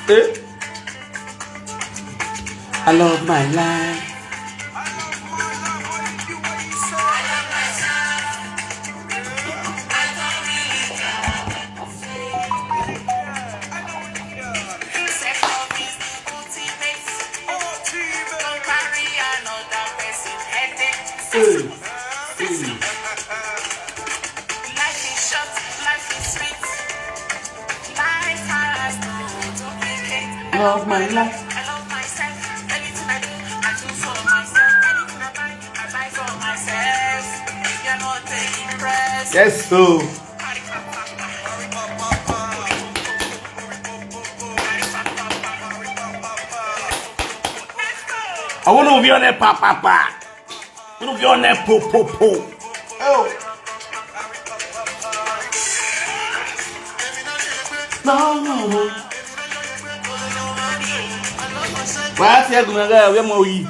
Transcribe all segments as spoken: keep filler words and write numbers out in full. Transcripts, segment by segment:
Eh? I love my life. Hey. Hey. Love my life. Yes, so. I want to be on a pa pa pa. Unu fi on po po po. Oh. No, no, no. Why I say gonna get where more we?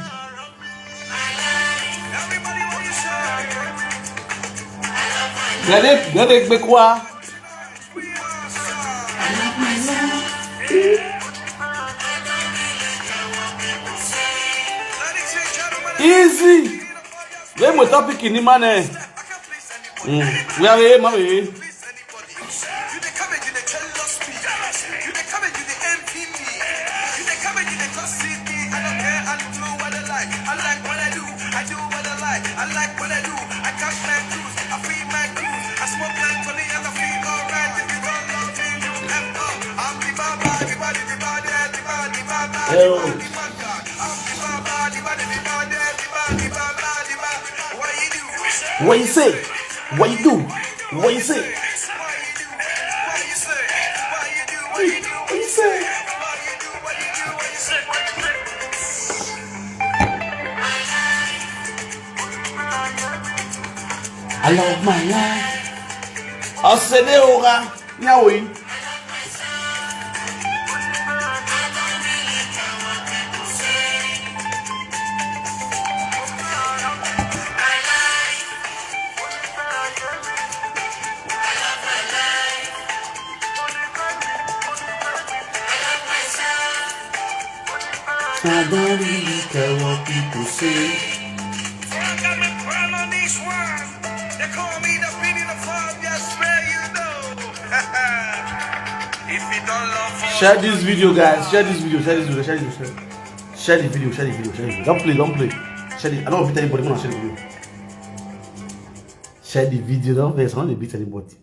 Gade, gade gbe kwa. Easy. Where my topic in the man? We are here, mommy. What you say? What you do? What you say? What you say? I love my life. Ọ̀sẹ̀ dé o ra. Nyawo yi. I don't really care what people say. Share this video, guys. Share this video. Share this video. Share this video. Share the video. Share the video. Share the video. Don't play. Don't play. Share the. I don't want to tell anybody. Share the video. Share the video. Don't play. I don't want to beat anybody.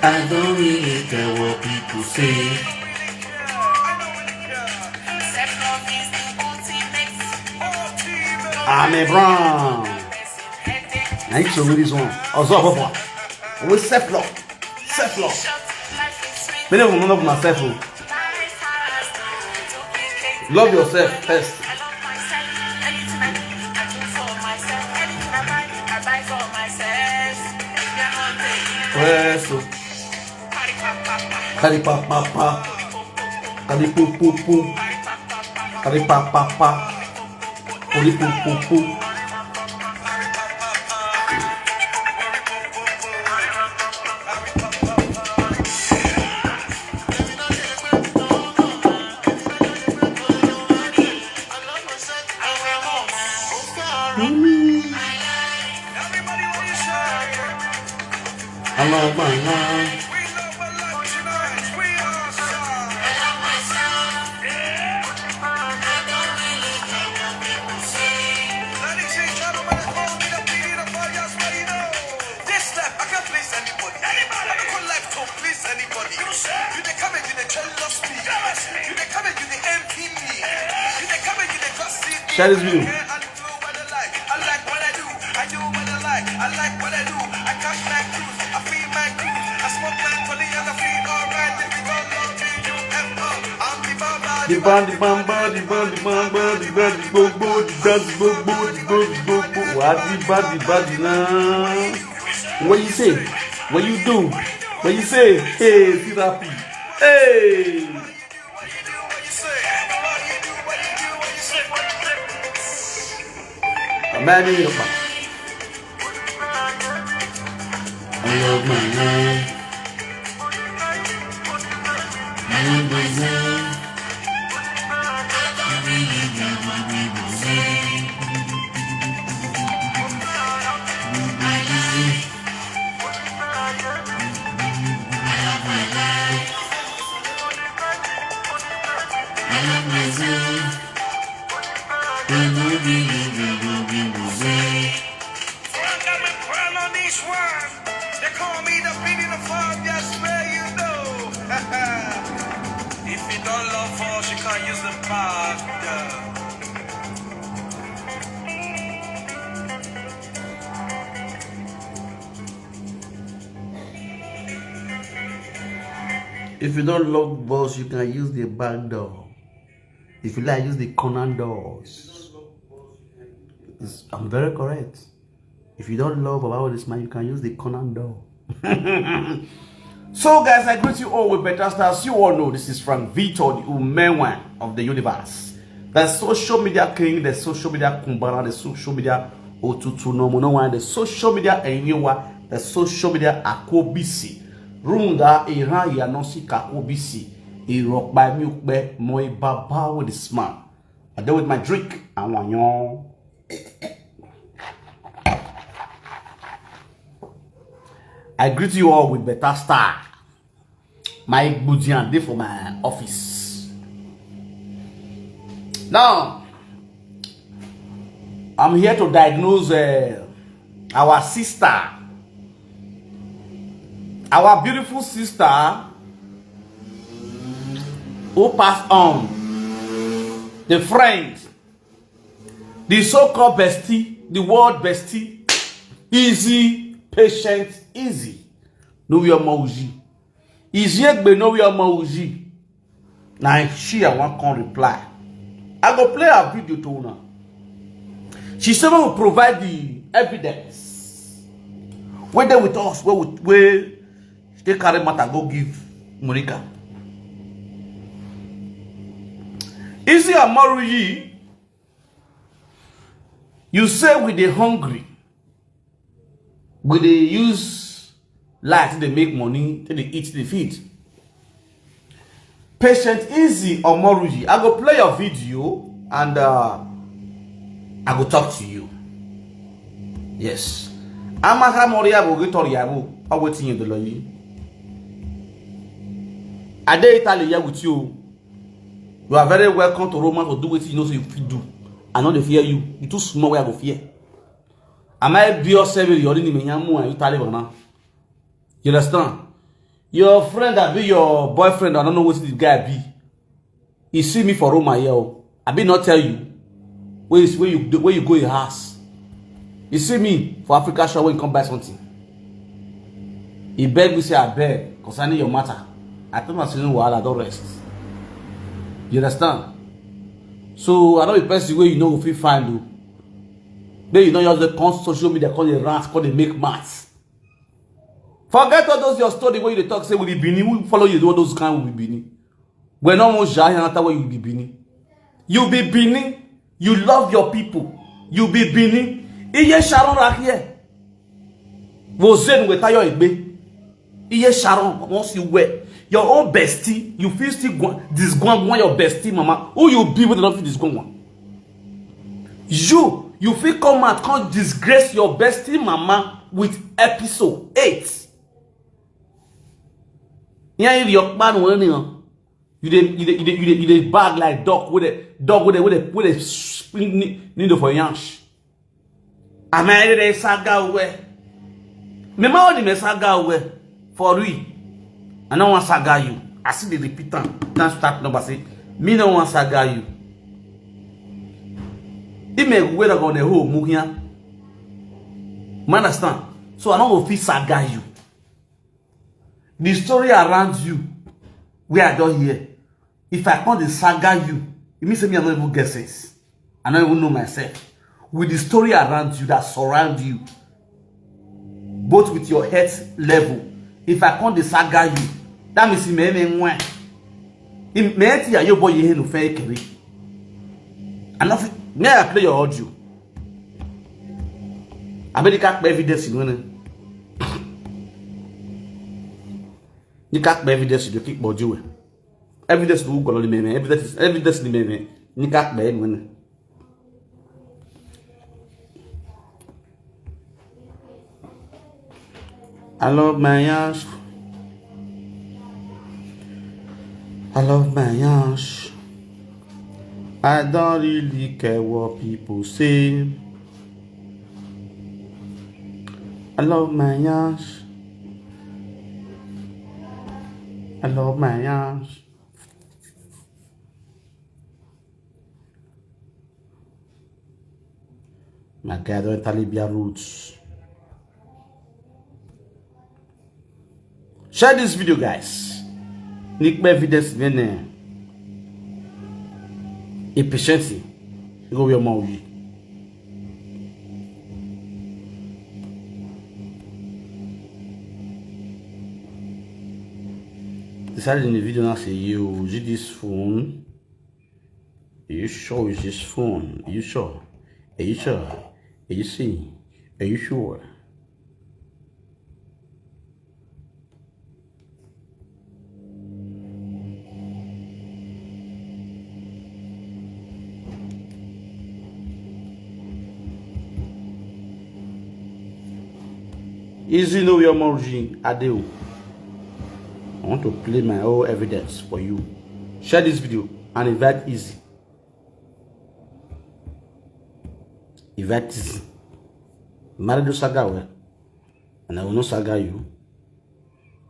I don't really care what people say. I'm a Brown. I need to read this one. Ọzọ ọfọfọ. We self love. Self love. Many of them love myself. Love yourself first. First. Carry pa pa pa. Carry pu pu pu. Carry pa pa pa. Carry pu pu pu. I love my life. This life, I can't please anybody. Anybody. I don't call life to please anybody. You dey come and you dey jealous me. You dey come and you dey envy me. You dey come and you dey gossip me. Share this video. I like what I do. I do what I like. I like what I do. I cash my cruise. I feel my cruise. I smoke my money and I feel alright. If you don't love me, you F up. I'm the baba. Body, bam, body, body, bam, body, body, go, go, the dance, go, go, the go, the go, go. What the body, body now? What you say? What you do? What you say? Hey, see that beat. Hey. Many of us. If you don't love us, you can't use the bag. If you don't love us, you can use the back door. If you like, use the corner doors. I'm very correct. If you don't love about this man, you can use the corner door. So, guys, I greet you all with better stars. You all know this is Frank Vitor, the Umewan of the universe, the social media king, the social media kumbara, the social media otutu no mo no one, the social media enyiwa, the social media akobisi. Runda iran ya no si kakobisi. Iropa mi upe mo baba with this man. I deal with my drink. I want you. I greet you all with better star. My Igbudian dey for my office. Now, I'm here to diagnose uh, our sister, our beautiful sister who passed on, the friend, the so-called bestie, the world bestie, easy, patient, easy. No we are Mauji. Easy egbe no we are Mauji. Now she I want come reply. I go play her video to una. She said we will provide the evidence. Whether with us, where we where they carry matter go give Monica. Easy Amaruyi, you say we dey hungry, we dey use light dey make money, take dey eat, dey feed. Patient Easy Omoruyi, I go play your video and uh, I go talk to you. Yes. Amaka Moriabo, Gitoriabo, I waiting you the lawyer. I dey Italy here with you. You are very welcome to Roma to do what you know so you fit do. I know they fear you. You too small where I go fear. Am I be yourself? You're in the Menyamu and you Taliban now. You understand? Your friend that be your boyfriend, I don't know what the guy be. He see me for Roma here. Oh. I be not tell you. Where is where you where you go your house? You see me for Africa shop when you come buy something. He beg me say I beg concerning your matter. I tell my son, well, I don't rest. You understand? So I don't be person where you know if you find you. Then you know you have the con social media, call the rant, call the make maths. Forget all those your story where you dey talk say we be Benin, we follow you do all those kind we be Benin. We're not more shy and after where you be Benin. You be Benin, you love your people. You be Benin. Iye Sharon right here. Wo zen we tayo egbe. Iye Sharon, once you wear your own bestie, you feel still go disgwangwan your bestie mama. Who you be with not feel disgwangwan? You, you fit come out, come disgrace your bestie mama with episode eight. Yeah, if your man will you dey you dey you dey you dey you dey bag like dog with a dog with a with a with a spring needle for yansh. Am I the saga away? Me ma only me saga away for real. I no wan saga you. I see the repeat am. Now start number say me no wan saga you. He may go where on the whole mugia. Man understand? So I no go fit saga you. The story around you, where I don't hear. If I come dey saga you, e mean say me I no even get sense. I no even know myself. With the story around you that surround you, both with your health level, if I come dey saga you, that means me me nwe. Me ti ya yo boy ihe no fe kere. I no fit, may I play your audio? Abeg, make I play evidence, you know. Make I play evidence, you keep audio. Evidence to go on the me. Evidence, evidence the me. Make I play, you know. I love my ass. I love my ass. I don't really care what people say. I love my ass. I love my ass. My guy don enter Libya roots. Share this video, guys. Make evidence, man. A patient, go your mouth. Decided in the video now say you use this phone. Are you sure it's his phone? Are you sure? Are you sure? Are you see? Are you sure? Easy no your margin, Adeo. I want to play my own evidence for you. Share this video and invite Easy. If that is married to saga well, and I will not saga you,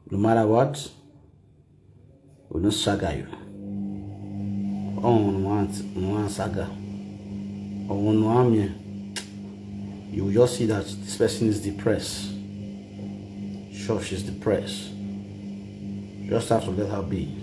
no matter what, I will not saga you. Oh, no one, no one saga. Oh, no one. You will just see that this person is depressed. Sure, she's depressed. Just have to let her be.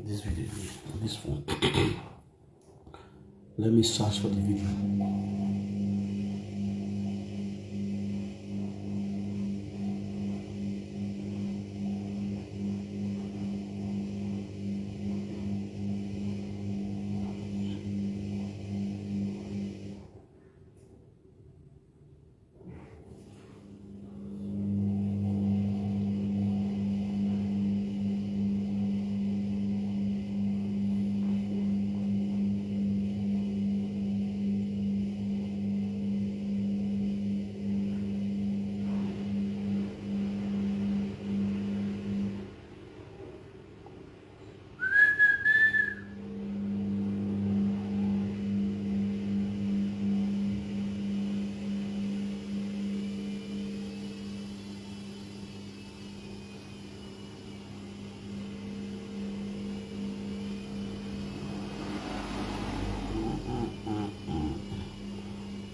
This video, this phone. Let me search for the video.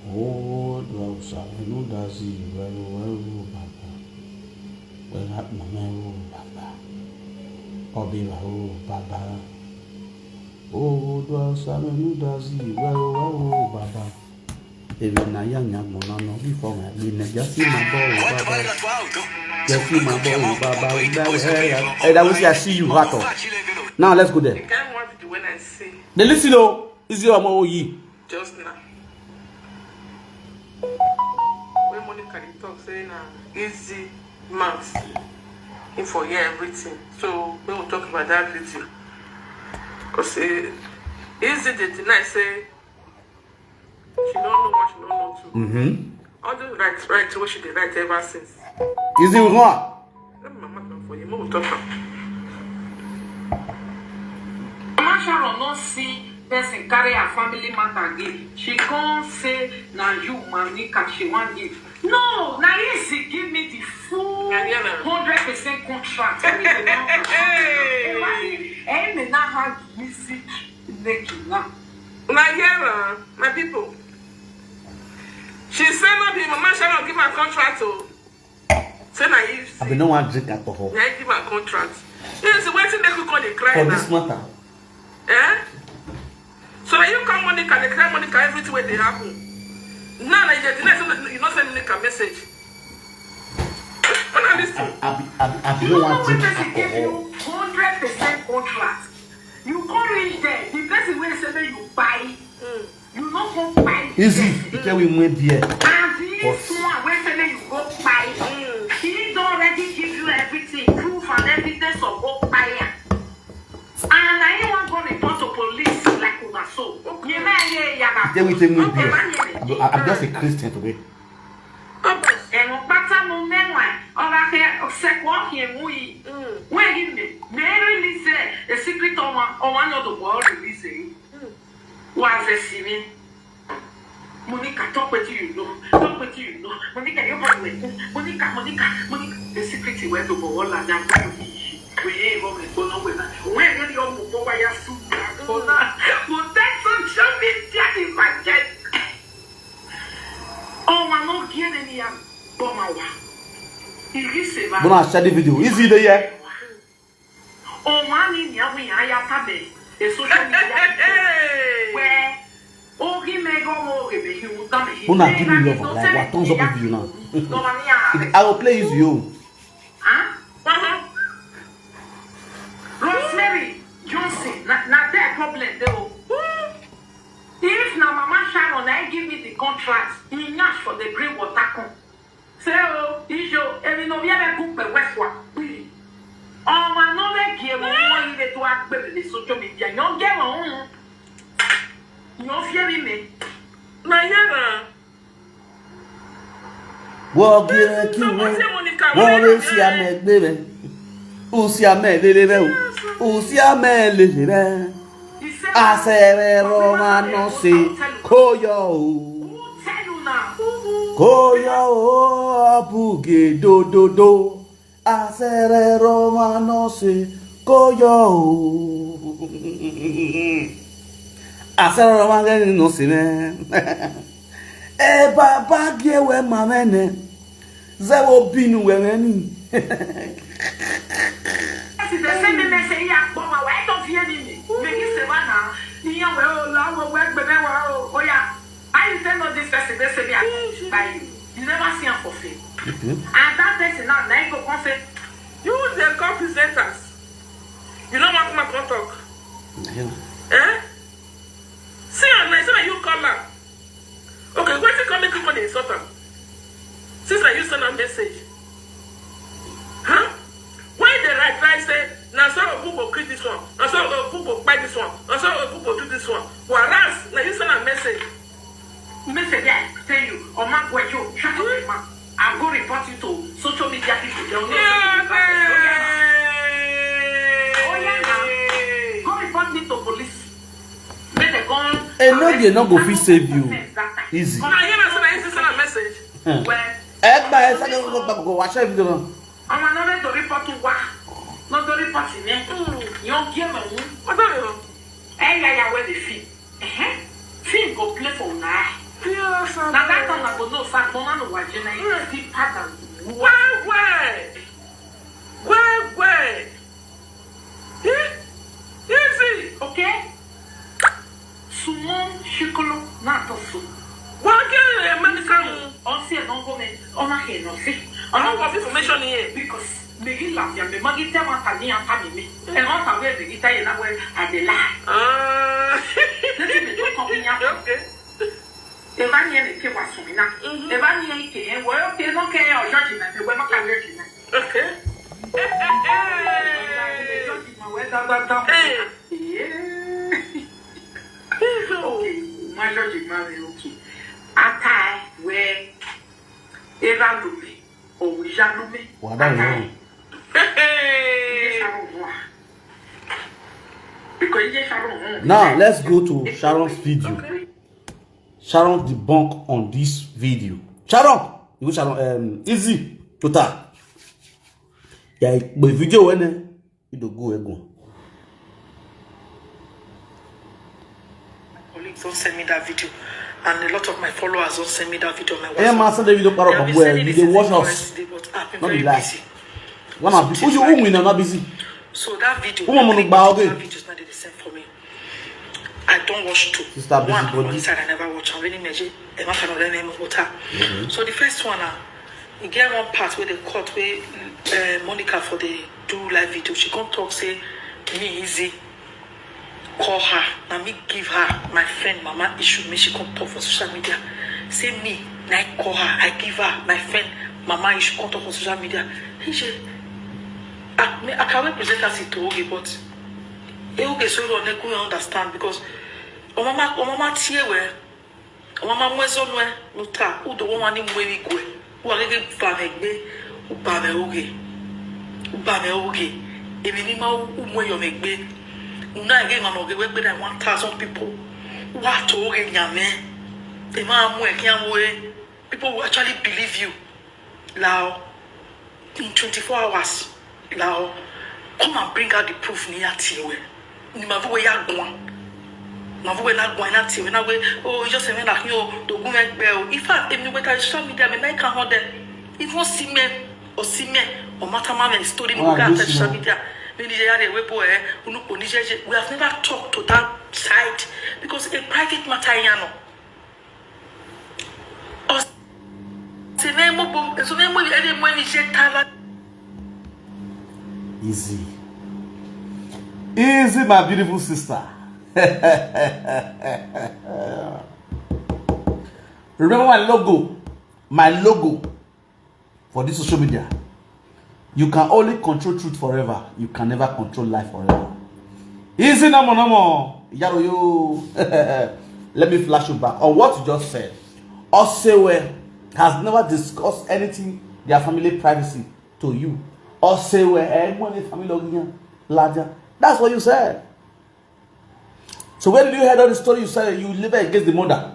Oh, Dwausa, I know that's you. Well, well, oh, Baba. Well, that mama, oh, Baba. Obiba, oh, Baba. Oh, Dwausa, I know that's you. Well, well, oh, Baba. Even na ya nya mo na no before my be na just see my boy, oh, Baba. Just see my boy, oh, Baba. Hey, that was I see you, Hato. Now let's go there. You can't want it when I say. They listen, oh, is your more ye. Just now. When Monica dey talk, say na easy mouth. Him for hear everything. So we will talk about that video. Say, Izzy dey deny say she don't know what she don't know too. Mm-hmm. All the right, right, what she dey write ever since. Is it wrong? Let me mama talk for you. Make we talk am. Mama Sharon no see person carry her family matter give. She come say na you, Monica, she wan give. No, na Izzy give me the full I hear am. Hundred percent contract. Tell me the one percent. Imagine, eh, me na hug Izzy neck now. Una hear am, my people. She say no be Mama Sharon give her contract o. Say na if I bin no wan drink alcohol na him give her contract. Yes, wetin make you come dey cry for now? This matter. Eh? So na you come Monica, dey cry Monica, everything wey dey happen. Now na you dey deny say you no send Monica message. Una listen. I I be I be I be You no know wan when drink person give alcohol. You hundred percent contract. You come reach there, the person wey say make you buy, you no go buy. Izzy, you tell me when beer. And this But- one wey say make you go buy, he don already give you everything, proof and evidence of go buy am. And na him wan go report to police like una so. You know, yeah, yeah, Tell me tell me beer. I, I'm just a Christian today. Ẹ̀wọ̀n pátá mo mẹ́wàá ọ̀rọ̀ akẹ́ ọ̀sẹ̀kọ̀ ọ̀hìn ẹ̀mú yìí. Wọ́n èyí mi, mi release a secret ọmọ ọmọ ní ọdún wọ́n release èyí. Wọ́n á fẹ́ sí mi. Monica, talk wetin you know. Talk wetin you know. Monica, you body wẹ̀. Monica, Monica, Monica. The secret ìwé tó bọ̀ wọ́n là ní àgbáyé yìí. Wèé ìwọ mi gbóná wẹ̀ náà. Wọ́n èyí ni ọmọ ògbó wáyà sùn. Mo náà, mo tẹ́ social media ìbàjẹ́. Ọnwa n'oge eneni ya gbọmawa. Iri seba. Bona share the video. Izzy dey here. Ọnwa ni ni awi ya ya tabe. E social media. Where ogi me go mo ogi me you tell me. Bona give me love like what tons of people now. No man ya. I will play Izzy o. Huh? Rosemary Johnson, na na there problem dey o. If na Mama Sharon na give me the contract, he nyash for the green water come. Say o, ijo, emi no be ebe kupe weswa. Ọmọ no be gie mo mo ile to akpe the social media. Yo ge mo un. Yo fear me. Na here na. Wọ́n gíra kí wọ́n wọ́n lè ṣe àmì ẹgbẹ́ rẹ̀. Ó ṣe àmì ẹ̀lẹ́lẹ́ rẹ̀ o. Ó ṣe àmì ẹ̀lẹ́lẹ́ rẹ̀. Àṣẹrẹ rọmọ náà ṣe kó yọ o. Kó yọ o, ọ̀bùgè dòdòdò. Àṣẹrẹ rọmọ náà ṣe kó yọ o. Àṣẹrẹ rọmọ náà ṣe mẹ́. Ẹ bàbá gé wẹ́ màmá ẹ̀ nẹ. Zẹ́wọ́ bínú wẹ̀rẹ̀ ni. As they send me message, yeah, but my wife don't hear me. Me give Savannah. Iya we o la wo we gbe me wa o. Oya. I tell no this person they say me I buy you. You never see am for film. And that person now, now he go come say, You dey call presenters. You no wan come out come talk. Eh? See am na say na you call am. Okay, wetin come make you come dey insult am? Since na you send am message. Huh? Why you dey write write say na so Obubo kill this one, na so Obubo kpai this one, na so Obubo do this one? Whereas na you send am message. Message there, tell you, Oma Gwejo, shut up, man. I go report you to social media people. They will know. Oh yeah, now. Go report me to police. Make they go. E no dey no go fit save you. Easy. Una hear am say na him send am message. Well, Ẹ gba ẹ sáré kọ́kọ́ gba kọ́kọ́ wá ṣe fídíò náà. I'm another to report to work. Not to report me. You don't give me. What's up, you know? Hey, yeah, yeah, where the film? Eh? Film go play for una. Yes, Now that time I go know fact, no man watch you now. It's the pattern. Why, why? Why, why? Eh? Easy. Okay? Sumon shikolo na to su. Why can't American? On se no go me. On a he no see. I don't want information here. Because me gi laugh ya me magi te ma ta ni ata mi me. E ma ta we me gi ta ye na we a de la. Ah. Let me to come in ya. Okay. E ba ni e me ke wa su mi na. E ba ni e ke e we o ke no ke o judge na me we ma ka judge na. Okay. Judge ma we da da da. Hey. Yeah. George Mary, okay. Ata where Era Lume or Wija Lume. Wada Ata. Yo. Hey, Sharon wa. Because you Sharon. Now let's go to Sharon's video. Sharon debunk on this video. Sharon, you go Sharon, um, easy total. Yeah, but video when eh, you don't go again. Colleagues don't send me that video, and a lot of my followers don't send me that video on my WhatsApp. Yeah, man, send the video They para have from been where sending you it dey since watch the us. first day, but I've been Not very be lie. busy. One of people you who win are not busy. So that video, Who am I I click gonna on buy that video, now they send for me. I don't watch two. Sister busy One body. on inside, I never watch. I'm really measure. Emma Fano, let me move water. So the first one, uh, you get one part where they cut where uh, Monica for the do live video. She come talk say me easy. Call her. Now me give her my friend Mama Issue. Me she come talk for social media. Say me, now I call her. I give her my friend Mama Issue come talk for social media. He say, I, me, I can't represent her to Oge, but eh, okay, so you don't understand because Omama, Omama tie we, Omama mwe so nwe, nuta, udo won wani mwe igwe, wa gege ba me gbe, u ba me oge, u ba me oge, emi ni ma u mwe yo me gbe, una ge ma no ge we gbe na one thousand people, wa to oge nyame, e ma mwe ki anwo e, people will actually believe you. Lao, in twenty-four hours, lao, come and bring out the proof ni ati we. Ni ma we ya gwan. Ma we la gwan na ti we na we. Oh, you just say na yo, to go make bell. In fact, if you wait at social media, me make can hold them. If you see me, or see me, or matter my story, me Oh, go at this social one. Media. Me ni ya de we boy, eh, unu ko ni je je. We have never talked to that side because a private matter, you know. Or say me mo bom, so me mo e mo ni je tala. Easy. Easy, my beautiful sister. Remember my logo. My logo for this social media. You can only control truth forever. You can never control life forever. Easy no more, no more. Yaro yo. Let me flash you back on what you just said. Osewe has never discussed anything their family privacy to you. Osewe, eh, money family ogiyan, laja. That's what you said. So where did you hear all the story you said you live against the mother?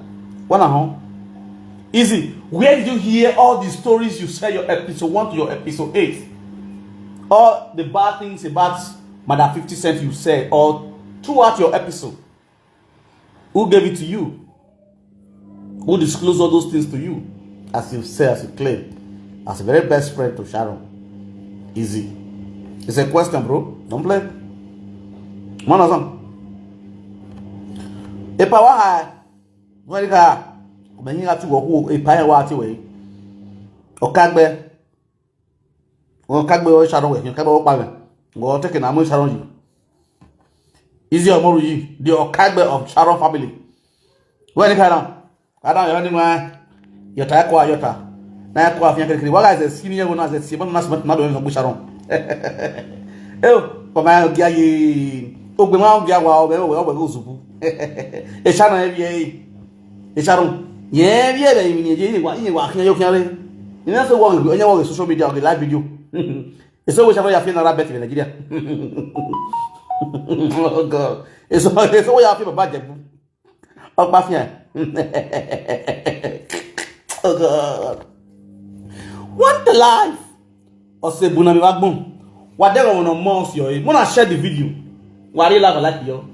One at home. Easy. Where did you hear all the stories you said your episode one to your episode eight? All the bad things about Madam fifty Cent you said, or throughout your episode. Who gave it to you? Who disclosed all those things to you? As you say, as you claim, as a very best friend to Sharon. Easy. It's a question, bro. Don't play. One or some. Epa wa ha. Wani ka. Kumenyi ka tuwa ku epa ya wa ti we. Okagbe. Okagbe o Sharon we. Okagbe o pa we. Go take na mo Sharon yi. Easy Omoru yi. The Okagbe of Sharon family. Wani ka na. Kada yo ni ma. Yota kwa yota. Na kwa fi kiri kiri. Waga ze sini yo na ze si. Bona na smat na do yo Sharon. Eh, kwa ma gia yi. Ogbe ma gia wa obe obe obe ozubu. E Sharon e bi e. E Sharon. Ye bi e be mi ni je ni wa ni wa kiyan yo kiyan re. Ni na so wo wo social media, okay, live video. E so we Sharon ya fi na rabbit in Nigeria. Oh God. E so e so ya fi baba Jebu. Okpa fian. Oh God. What the life? Ose buna mi wagbon. Whatever one more yo. Wanna share the video. Wari la like yo.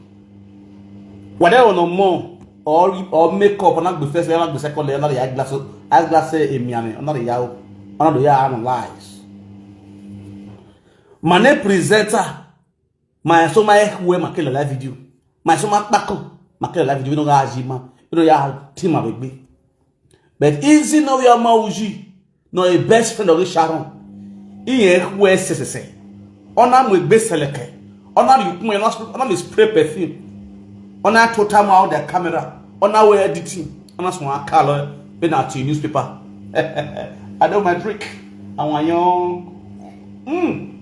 Whatever one more or or makeup na gbe first na gbe second na ya glass eyeglass emi ame na ya o. Na do ya analyze. Mane presenter. My so my where my kill live video. My so my back. My kill live video. We no ga ajima. We no ya team abegbe. But Easy no your mauji. No a best friend of Sharon. Iye where sesese. Ona mu egbe seleke. Ona you kuma ona ona mi spray perfume. Ona total ma out the camera. Ona we editing. Ona so akalo be na ti newspaper. I know my trick. Àwọn yan. Mm.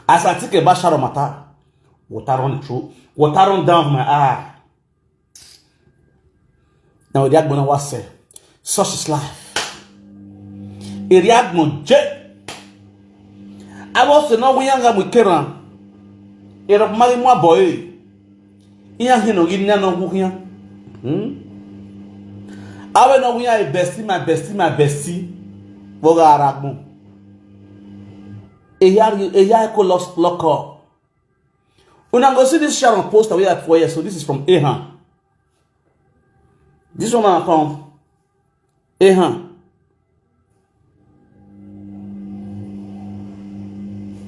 As I think about Sharon matter, Water run through, water run down my eye. Now the Agbona was say, such is life. Eri Agbon je. I was no we yanga mu keran. Ero mari mo boy. Iya hino gi na no gu hiya. Hmm? Awe no we ya bestie, my bestie, my bestie. Boga Aragbon. Eya, eya ko lost lock up. Una go see this Sharon poster we have for here. So this is from Ehan. This one na from Ehan.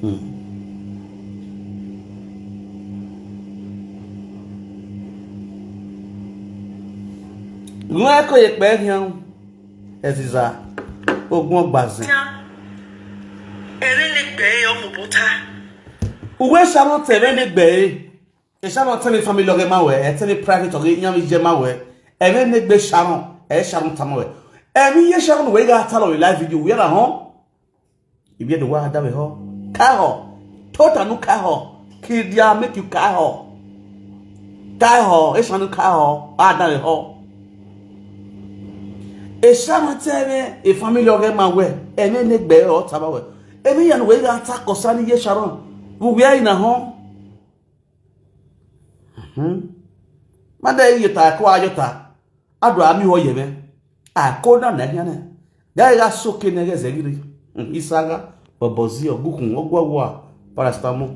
Hmm. Nwa ko ye pe hian. Eziza. Ogun ogbazen. Ere le gbe e omo bota. Uwe Sharon tere le gbe e. E Sharon tell me family oge ma we, e tell me private oge yan mi je ma we. E me ne gbe Sharon, e Sharon ta ma we. E mi ye Sharon we ga ta lo live video we ra hon. Ibi e do wa da we ho. Ka ho. Tota nu ka ho. Ki dia make you ka ho. Ka ho, e Sharon ka ho, a da we ho. E Sharon tell me e family oge ma we, e me ne gbe o ta ma we. E mi yan we ga ta ko sani ye Sharon. Wu we ina hon. Hmm. Mande yota ko ayota. Adu ami ho yeme. A ko na na hiane. Ga ga soke ne ga zegiri. Hmm. Isaga, bobozi, ogukun, ogwawa, paracetamol.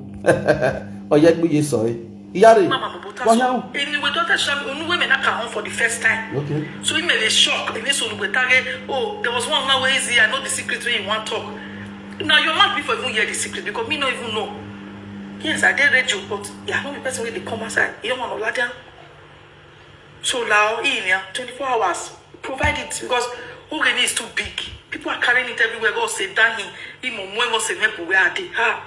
Oye gbe ye so e. Iyare. Mama mo bota. Wa so. Anyway, daughter Shami, onu we me na ka hon for the first time. Okay. So he made a shock. And this one we target. Oh, there was one now where is he? I know the secret where you want talk. Now your mouth before even hear the secret because me no even know. Yes, I did radio, but yeah, I know the person where they come outside. You don't want to lie down. So now, in here, twenty-four hours, provide it because Ogeni is too big. People are carrying it everywhere. God say, Danny, he mo mo mo se me bu we ade. Ha,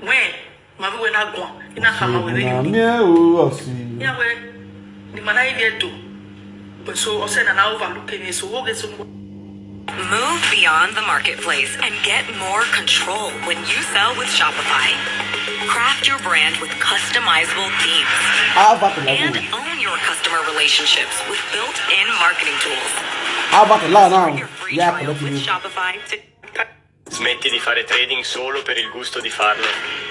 when? Ma we na gwan. Ina ka ma we na mi. Mi e o si. Ya we. Ni mana ile do. But so, o se na na overlook ni so, oge so. Move beyond the marketplace and get more control when you sell with Shopify. Craft your brand with customizable themes. How about the and level? Own your customer relationships with built-in marketing tools. How about the line now? Start your free Yeah, trial with Shopify today. Smetti di fare trading solo per il gusto di farlo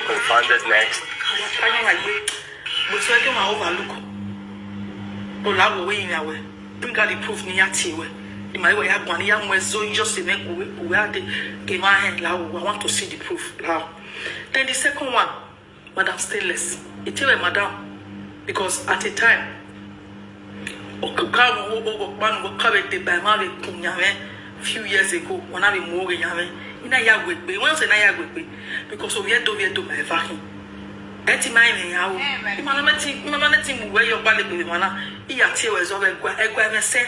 con Funded Next. Kanya na gbe. But so I can overlook. But la go we in our. Bring out the proof ni ya ti we. The my way ya gwan ya mo so you just say me go we go we ade. Give my hand la. I want to see the proof la. Then the second one, Madam Stainless. It was madam because at a time, Okukano Ogo Kpanu go carry the by man with Kunyame few years ago when I be more Yame. Ina ya gwegbe. When say na ya gwegbe because of yedo yedo my vahin. Eti mai me ya o. Imana meti imana meti mu we yo bale be mana. Iya tie we zo we gwa egwa me se.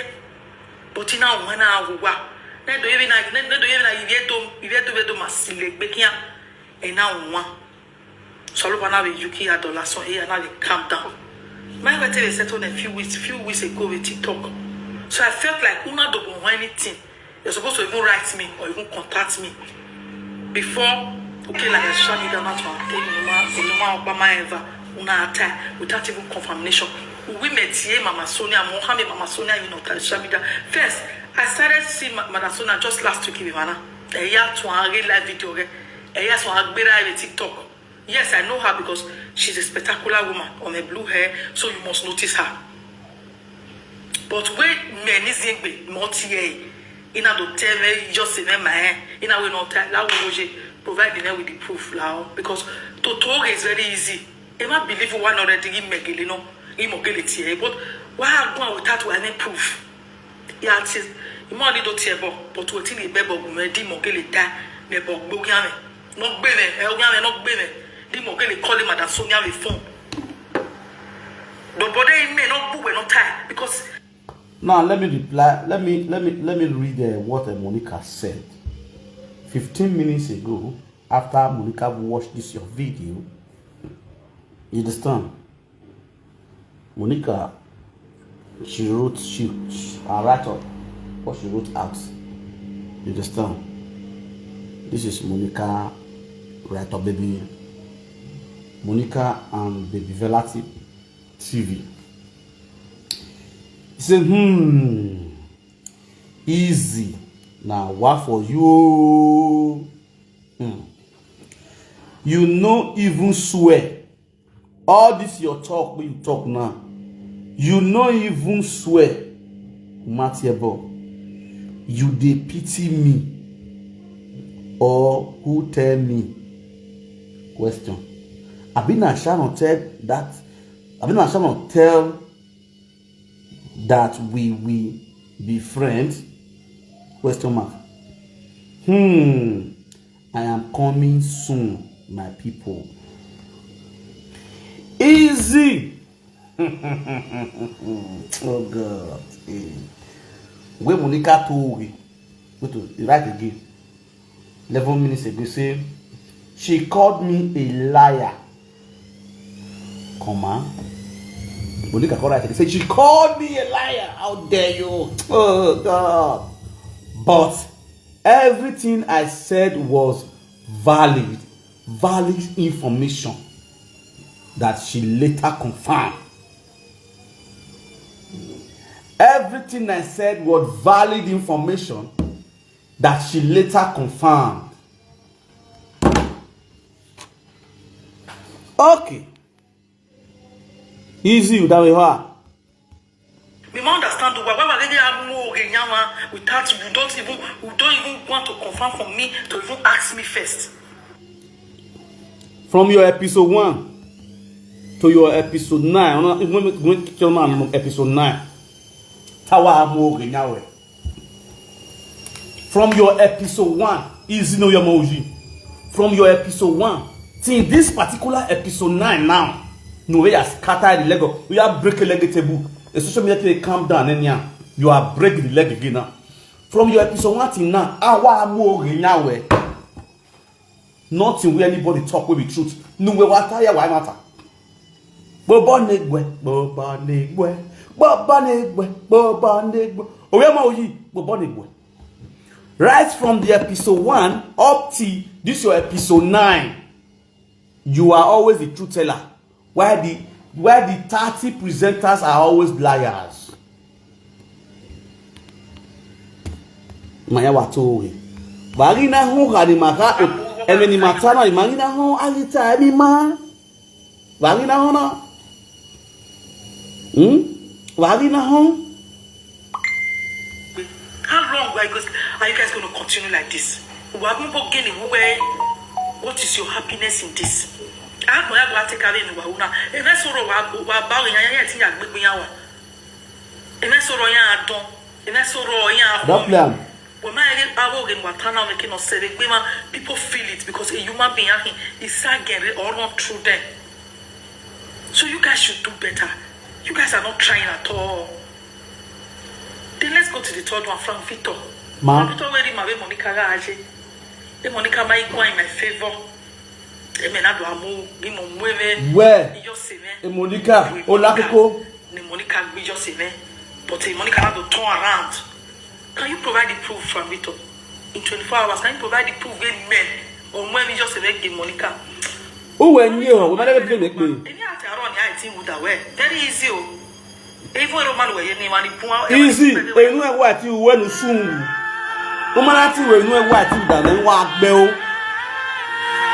But ina won na wo wa. Ne do yebi na ne do yebi na yedo yedo yedo masile gbe kian. E na won. Soluba na we yuki ya dollar so here na we calm down. My we tell settle a few weeks, few weeks ago with TikTok. So I felt like una don't want anything. You're supposed to even write me or even contact me. Before okay like I shut me down to take no man no man up my ever una attack without even confirmation. We met here Mama Sonia, Mohammed Mama Sonia, you know, Shamida. First, I started to see Mama Sonia just last week in Ivana. A year to a real live video. A year to a TikTok. Yes, I know her because she's a spectacular woman on a blue hair, so you must notice her. But when many zingbe multi ina do tell me just say me my ina we not tell la we je provide them with the proof now because to talk is very easy. They might believe one already in megele no in mogele tie but why go without any proof. Ya ti imo ni do tie bo but wetin e be bo gun me di mo gele ta me bo gbo gyan me no gbe me e gyan me no gbe me di mo gele call him that Sonia we phone. Do bode me no bu we no tie because Now let me reply. Let me let me let me read uh, what uh, Monica said. Fifteen minutes ago, after Monica watched this your video, you understand? Monica, she wrote she, she her write up what she wrote out. You understand? This is Monica write up, baby. Monica and Baby Velati T V. He say, hmm, easy. Now, what for you? Hmm. You no even swear. All this your talk wey you talk now, you no even swear. Matiebo, you dey pity me or who tell me? Question. Abi na Sharon tell that? Abi na Sharon tell that we will be friends? Question mark. Hmm. I am coming soon, my people. Easy. Oh God. Eh. Wey Monica told we. Go to write again. Eleven minutes ago, say she called me a liar. Comma. Monica called her. Say she called me a liar. How dare you? Oh God. But everything I said was valid, valid information that she later confirmed. Everything I said was valid information that she later confirmed. Okay. Easy, that way, ha. We might understand the why. Why were they amore nyawa without you don't even, you don't even want to confirm for me to even ask me first. From your episode one to your episode nine, ọ̀nà ìwé ìwé kíkẹ́ ọ̀nà àmọ́ episode nine. Táwa amore nyawa. From your episode one, Easy no your moji. From your episode one till this particular episode nine now, no way you scatter the leg of, you are break a leg table. A social media thing calm down anyhow. You are breaking the leg again now. From your episode one till now, awa amore nyawa. Nothing where anybody talk will be truth. No way what tell you why matter. Bobo negwe, bobo negwe, bobo negwe, bobo negwe. Owe ma oyi, bobo negwe. Right from the episode one up to this your episode nine, you are always the truth teller. Why the, why the thirty presenters are always liars? Maya watoge. Wari na ho gani maka emeni matana imari na ho agita emi ma. Wari na ho na. Hmm? Wari na ho. How long are you guys, are you guys going to continue like this? Wa mo bo gini wo we. What is your happiness in this? Agbo ya gba take away ni wa una. E me soro wa wa ba ya ya ti ya gbegbe ya wa. E me soro ya don. E me soro ya. Don't play am. Wa ma ye ba wo gini wa tana make no sere gbe ma. People feel it because a human being, I think, is again or not through them. So you guys should do better. You guys are not trying at all. Then let's go to the third one, Frank Victor. Ma. Frank Victor, where my Monica Raje? The Monica might go in my favor. Eme na do amu, ni mo mweve. Where? Yo se me. E Monica, Monica. Olakoko. Ni Monica gbe yo se me. But e Monica na do turn around. Can you provide the proof, Frank Victor? In twenty-four hours, can you provide the proof wey men or when you just make Monica? Who were you? We might never be make me. Any at around here, I think would have well. Very easy. Oh. Even a Roman way, any money, poor. Easy. Enu ewa ti uwe nu sun. Woman ati we enu ewa ti da na wa gbe o.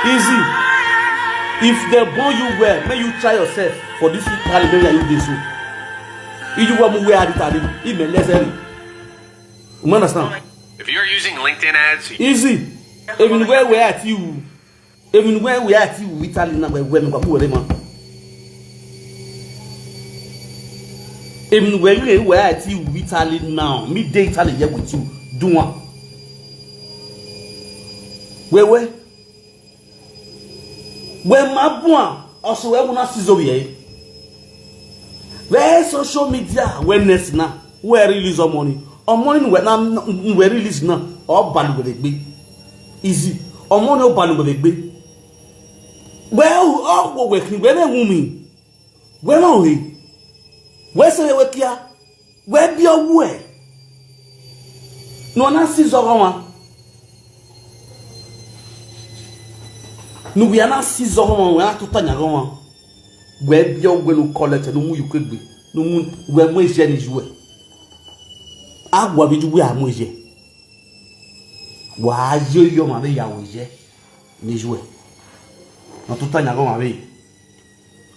Easy. If they born you well, may you try yourself for this parliament that you dey so. Iju wa mu we adi tadi. Ime lesson. You understand? If you're using LinkedIn ads, you Easy. Even where we at you. Even where we at you, Italy now, where we are, where man. Even where we are at you, Italy now. Me dey Italy here with you. Do one. Where, where? Where my boy? Also, where we not see Zoe? Where social media awareness now? Where release of money? Or money where now, where release now? Or ban with it be easy. Or money or ban with it be. Where all go working? Where they women? Where are we? Where say we kia? Wee bịa owu e. Na ọ na-asị zọrọ nwa. Nu we ana si zo ho, we ana tuta nya ho. We bi o we nu collect, nu mu yu kegbe. Nu mu we mu eje ni juwe. Agwa bi juwe amu eje. Wa yo yo ma be ya we je. Ni juwe. Na tuta nya ho ma be.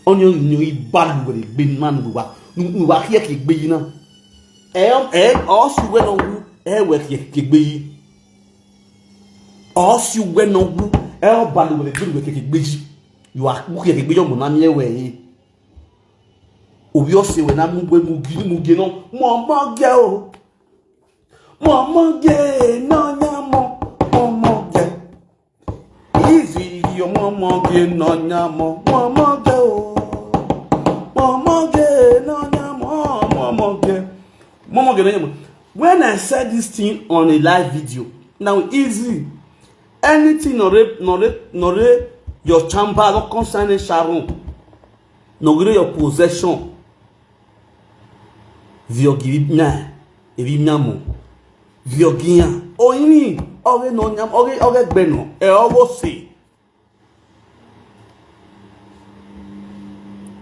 Oni oni ibalu we gbe man wa. Nu wa hie ke gbe yi na. E e o si we no wu, e we ke ke gbe yi. O si we no wu, e o balu we gbe we ke ke gbe yi. You are ku ke ke gbe yo mo na mi e we yi. Obi o se we na mu gbe mu gi mu gi no. Mo mo ge o. Mo mo ge no nya mo. Mo mo ge. Easy, yo mo mo ge no nya mo. Mo mo ge o. Mo mo ge no nya mo. Mo mo ge. Mo mo ge no nya mo. When I said this thing on a live video, now easy. Anything no re no re no re your chamber no concern Sharon. No re your possession. Viogi na ebi miamo. Viogia. Oyini oge no nyam oge oge gbe no. E ogo se.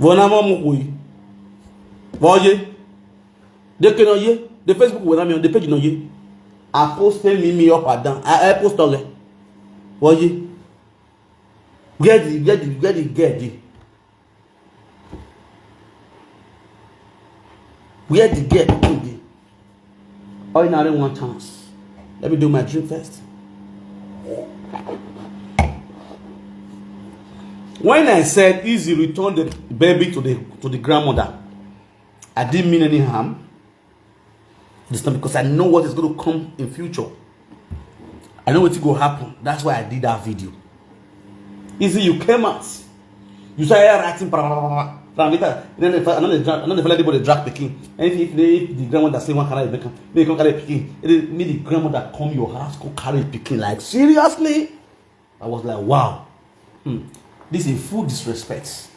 Vona mo mo koi. Voye. De ke no ye. De Facebook we na mi, de page no ye. I post me me up and down. I, I post all. Voye. Where the where the where the girl dey? Where the girl pikin dey? Ordinary one chance. Let me do my drink first. When I said Easy return the baby to the to the grandmother, I didn't mean any harm. This time because I know what is going to come in future. I know what is going to happen. That's why I did that video. Easy, you came out. You started writing, blah, blah, blah, blah. Blah, later, and then the fa- and then the drag, and then the fellow dey drag pikin. And if, if, they, if the grandmother say one carry pikin, they come carry pikin. It is me the grandmother come your house go carry pikin. Like seriously, I was like, wow, hmm, this is full disrespect.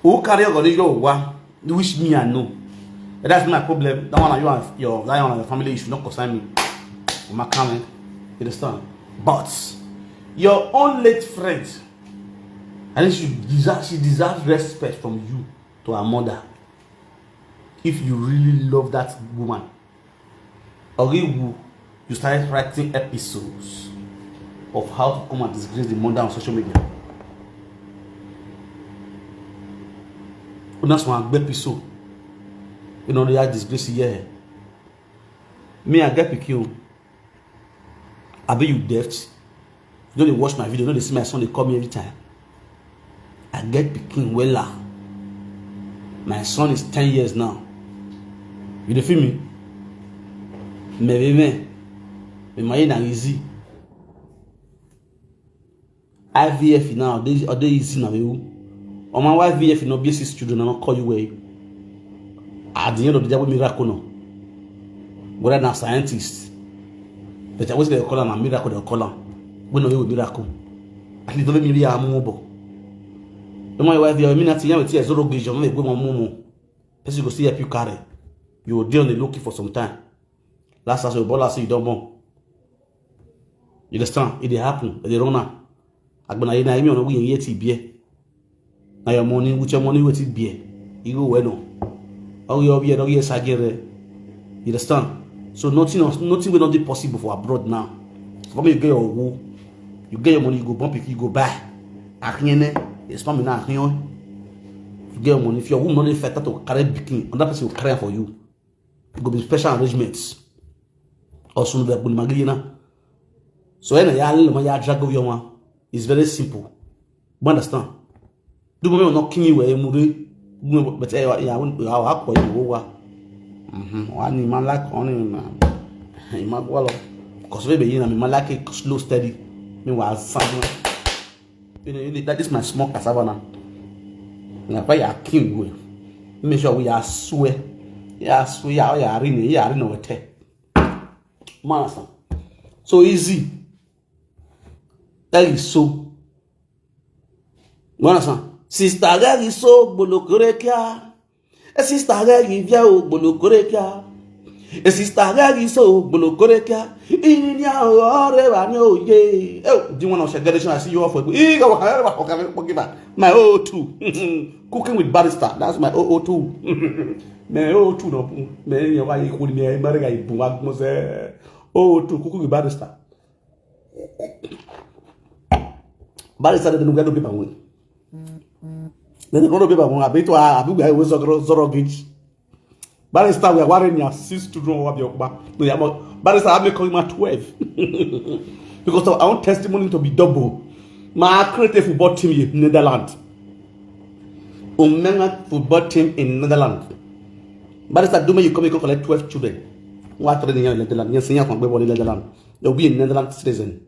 Who carry your your wa? Which me I know. That's my problem. That one you and your that one and your family, you should not concern me. My comment, you understand? But your own late friend, I think she deserves she deserves respect from you to her mother. If you really love that woman, Oriwu, you started writing episodes of how to come and disgrace the mother on social media. That's one episode. You know they are disgrace here. Me, I get pikin. I be you deaf. You know they watch my video. You know they see my son. They call me every time. I get pikin wella. My son is ten years now. You dey feel me? Me be me. Me my na easy. I V F now. They are they easy now. You. On my I V F no be six children. I not call you way. At the end of the day, we miracle no. Whether na scientist, but I was gonna call am a miracle. They call am. We know we miracle. At least don't make me be a mumu. No my wife, you mean that you have a tear zero vision. Make we mumu. Person go see help you carry. You will dey on the looking for some time. Last as your ball, say you don't born. You understand? It dey happen. It dey run am. Agbana yena imi ono wi yeti bie. Na your money, with your money, with it bie. You go well no. All your bie, all your sagere. You understand? So nothing else, nothing will not be possible for abroad now. For me, you get your woo, you get your money, you go bump it, you go buy. Ahiene, it's not me now. You get your money. If your womb not dey fertile to carry pikin, another person will carry am for you. It go be special arrangements. Or soon the Bunimagina. So when I ya little my ya drag of your one, it's very simple. You understand? Do me not king you where you move. But I ya win our hako you over. One in my lack on him. In my wallow. Because maybe you know, my lack it slow steady. Meanwhile, something. You know, you need, that is my small cassava now. Na fa ya king we. Make sure we are swear. Ya swear ya ya ring ya ring over te. Master. So easy. That is so. Master. Sister, that is so bolokorekia. E sister, that is via o bolokorekia. A sister Gary so Bolokorekia. Inya ore ba ni oye. Oh, do you want to share generation? I see you off. Iga wa kare ba ko kare ko giba. My O two. Cooking with barrister. That's my O O two. My O O two no. Me ya wa ikuli me mare ga ibu wa mo se. O O two cooking with barrister. Barrister de nuga do paper won. Then the no paper won. Abi to abi ga we zoro zoro gauge. Barrister we are worrying ya six to draw up your back. No, ya mo barrister I make him at twelve. Because of our own testimony to be double. My creative football team in Netherlands. Omenga football team in Netherlands. Barrister do me you come you come collect twelve children. What training in Netherlands? Yes, you come be born in Netherlands. You'll be a Netherlands citizen.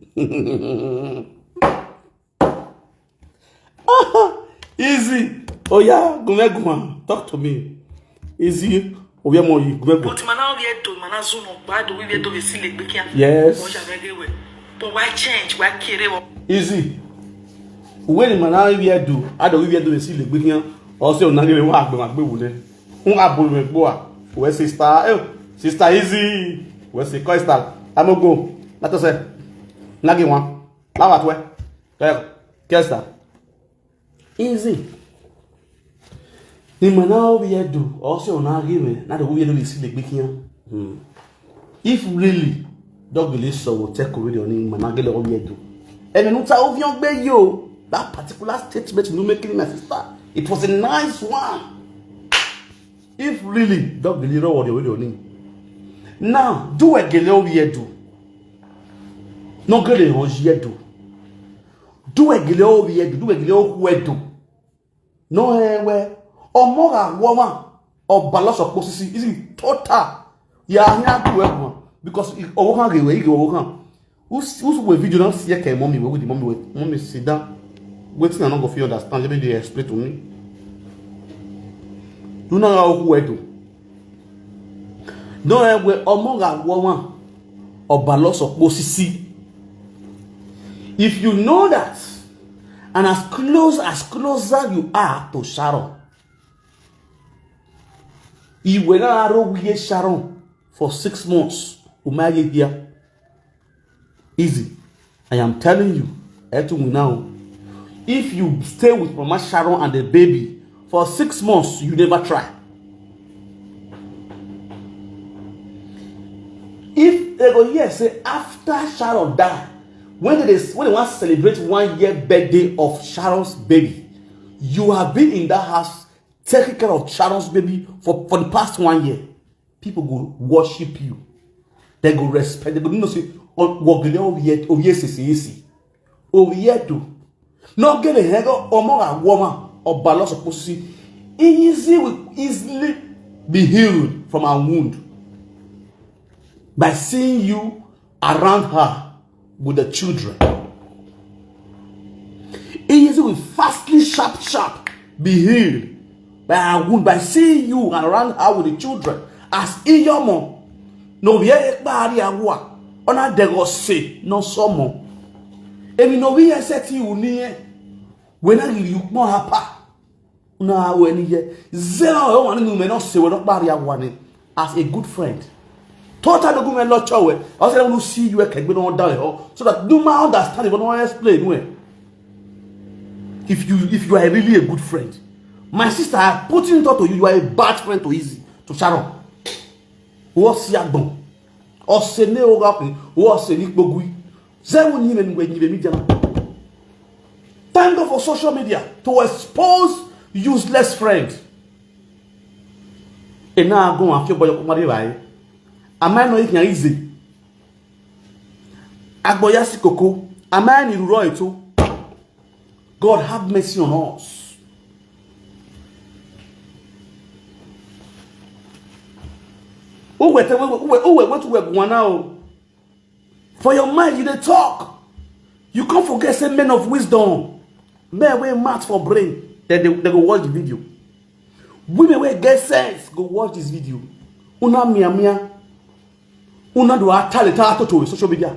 Easy. Oh yeah, gume guma. Talk to me. Easy. Oh yeah, more you gume guma. But man, how we do man, as soon as bad we do we see like we can. Yes. But why change? Why care? Easy. When man, how we do? I don't we do we see like we can. Also, na give me wa gbe ma gbe wule. Un abulu me gbo a. We sister, eh, sister Easy. We si Crystal. Amogo. Na to se. Na give one. Lawa to we. Ke Crystal. Easy. Ni mana obi edu. Also na give me. Na the we do we see like we can. Hmm. If really dog will so will take away your name mana gele obi edu. Emi nu ta obi on gbe yo. That particular statement you making, my sister, it was a nice one. If really dog will roll your name. Now, do a gele obi edu. No gele on edu. Do a gele obi edu. Do a gele oku edu. No, eh, we. Omo ga woman. Oba lo so posisi. Is it total? Ya, ya, do e mo. Because owo kan ge we, ge owo kan. Who's, who's we video now see ke mommy we with the mommy we. Mommy sit down. Wetin I no go fit understand. Let me dey explain to me. You know how we do. No, eh, we omo ga woman. Oba lo so posisi. If you know that, and as close as closer you are to Sharon, he will not arrow with Sharon for six months. Umaye here. Easy. I am telling you, Etu now. If you stay with Mama Sharon and the baby for six months, you never try. If they go here say after Sharon die, when they when they want to celebrate one year birthday of Sharon's baby, you have been in that house taking care of Sharon's baby for, for the past one year. People go worship you. They go respect. They go know say wogele oye oye sisi isi. Oye do. No get a hego omo a woman or balos of pussy. Easy will easily be healed from her wound by seeing you around her with the children. Easy will fastly sharp sharp be healed by her wound by seeing you around her with the children. As Iyomo, no be a bari agua, ona degose no somo. Emi no be a set you near when I give you more hapa. Na we ni ye zero o wa ni me no se we no pari awa ni as a good friend. Tota do gume lo cho we. O se no see you e kegbe no da ho. So that do ma understand we no explain we. If you if you are really a good friend, my sister, I put in thought to you, you are a bad friend to Easy, to Sharon. Wo si agbon. O se ne o ga pe, wo se ni pogui. Zewu ni me ngwe ni me mi jana. Thank God for social media to expose useless friends. E na agun afio boyo ko mari bai. Am I not eating easy? Agboya si koko. Am I in ruro eto? God have mercy on us. Uwe te uwe uwe uwe uwe tu we gwana o. For your mind, you dey talk. You can't forget say men of wisdom, men wey mad for brain, dem dey dem go watch the video. Women wey get sense go watch this video. Una mia mia. Una do atale ta to to social media.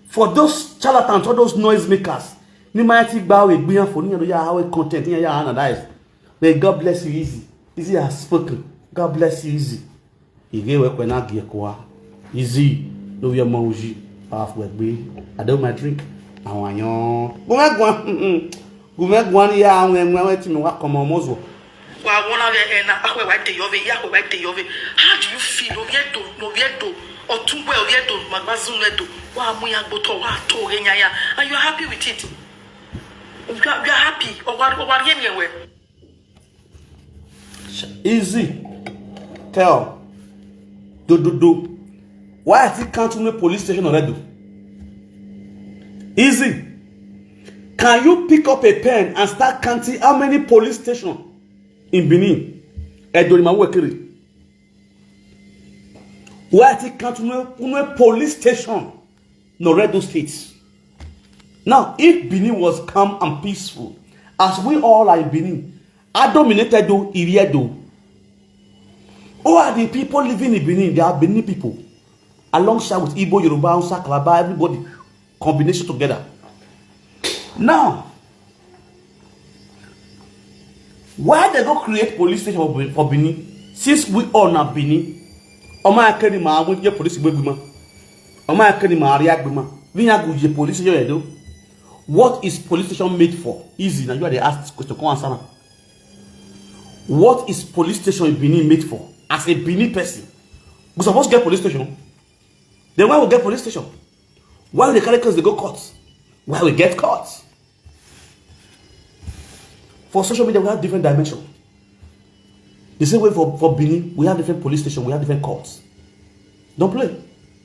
For those charlatans, all those noise makers, ni ma ti gba we gbiyan for ni ya how content ni ya analyze. May God bless you, Easy. Easy has spoken. God bless you, Easy. Ige we kwena gie kwa. Easy. No we mo uji. Half we gbe. I don't my drink. Àwọn yan. Gume gwan. Gume gwan ya àwọn enwe we ti mi wa komo mozo. Wa wona we ena akwe wa de yove, ya akwe wa de yove. How do you feel? Oviedo, Oviedo. Otunwe Oviedo, Magbazun Edo. Wa mu ya gboto wa to re nya ya. And you are happy with it. You are, you are happy. O wa o wa ri emi ewe. Easy. Tell. Do do do. Why I think can't make police station already? Easy. Can you pick up a pen and start counting how many police station in Benin? Edo ni ma wo kiri. Why I think can't make police station no Edo State? Now, if Benin was calm and peaceful, as we all are in Benin, I dominated do Iriedo. Who are the people living in Benin? They are Benin people. Alongside with Igbo, Yoruba, Hausa, Calabar, everybody. Combination together. Now, why they go create police station for Be- for Benin? Since we all na Benin, ọmọ akẹni ma àwọn jẹ police gbẹgbẹ ma, ọmọ akẹni ma rí agbẹ ma, bí yàn kò yẹ police station yẹn dó. What is police station made for? Easy, na you are the ask this question, come answer na. What is police station in Benin made for? As a Benin person, we suppose get police station. Then why we get police station? Why we dey carry case dey go court? Why we get court? For social media, we have different dimension. The same way for, for Benin, we have different police station, we have different courts. Don't play.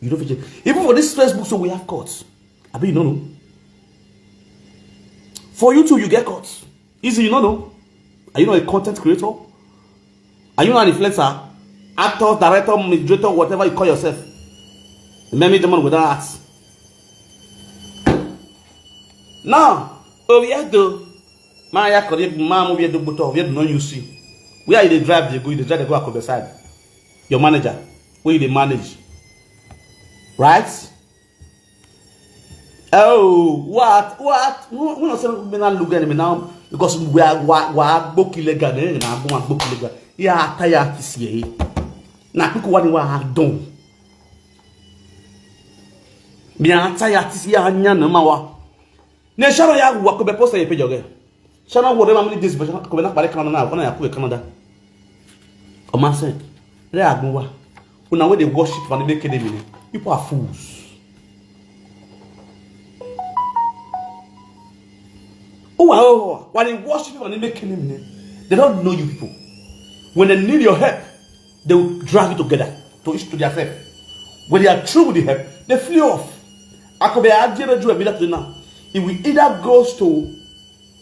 You don't fit. Even for this Facebook, so we have courts. I mean, you don't know. For YouTube, you get courts. Easy, you don't know. Are you not a content creator? Are you not an influencer? Actor, director, moderator, whatever you call yourself. Many demon without ads. Now, Oviedo, my ya kore mama Oviedo buto Oviedo no you see. Where you dey drive dey go, you dey drive dey go Akobe side. Your manager, where you dey manage, right? Oh, what, what? We no say me na look enemy now because we are we are we are gboki legal, eh, na go and gboki legal. Ya tire this year. Na people want wa don. Mi a tire this year anya na ma wa. Ne shara ya wa ko be post ye page oge. Shana wo de ma many days but ko be na pare Canada na, ko na ya ku Canada. O ma se. Re agun wa. Una wey dey worship for the make enemy. People are fools. Oh, wow, wow, wow. While they worship people and they make enemy, they don't know you people. When they need your help, they will drag you together to each to their self. When they are through with the help, they flee off. Akobe Ajere Drew Emila today now. He will either goes to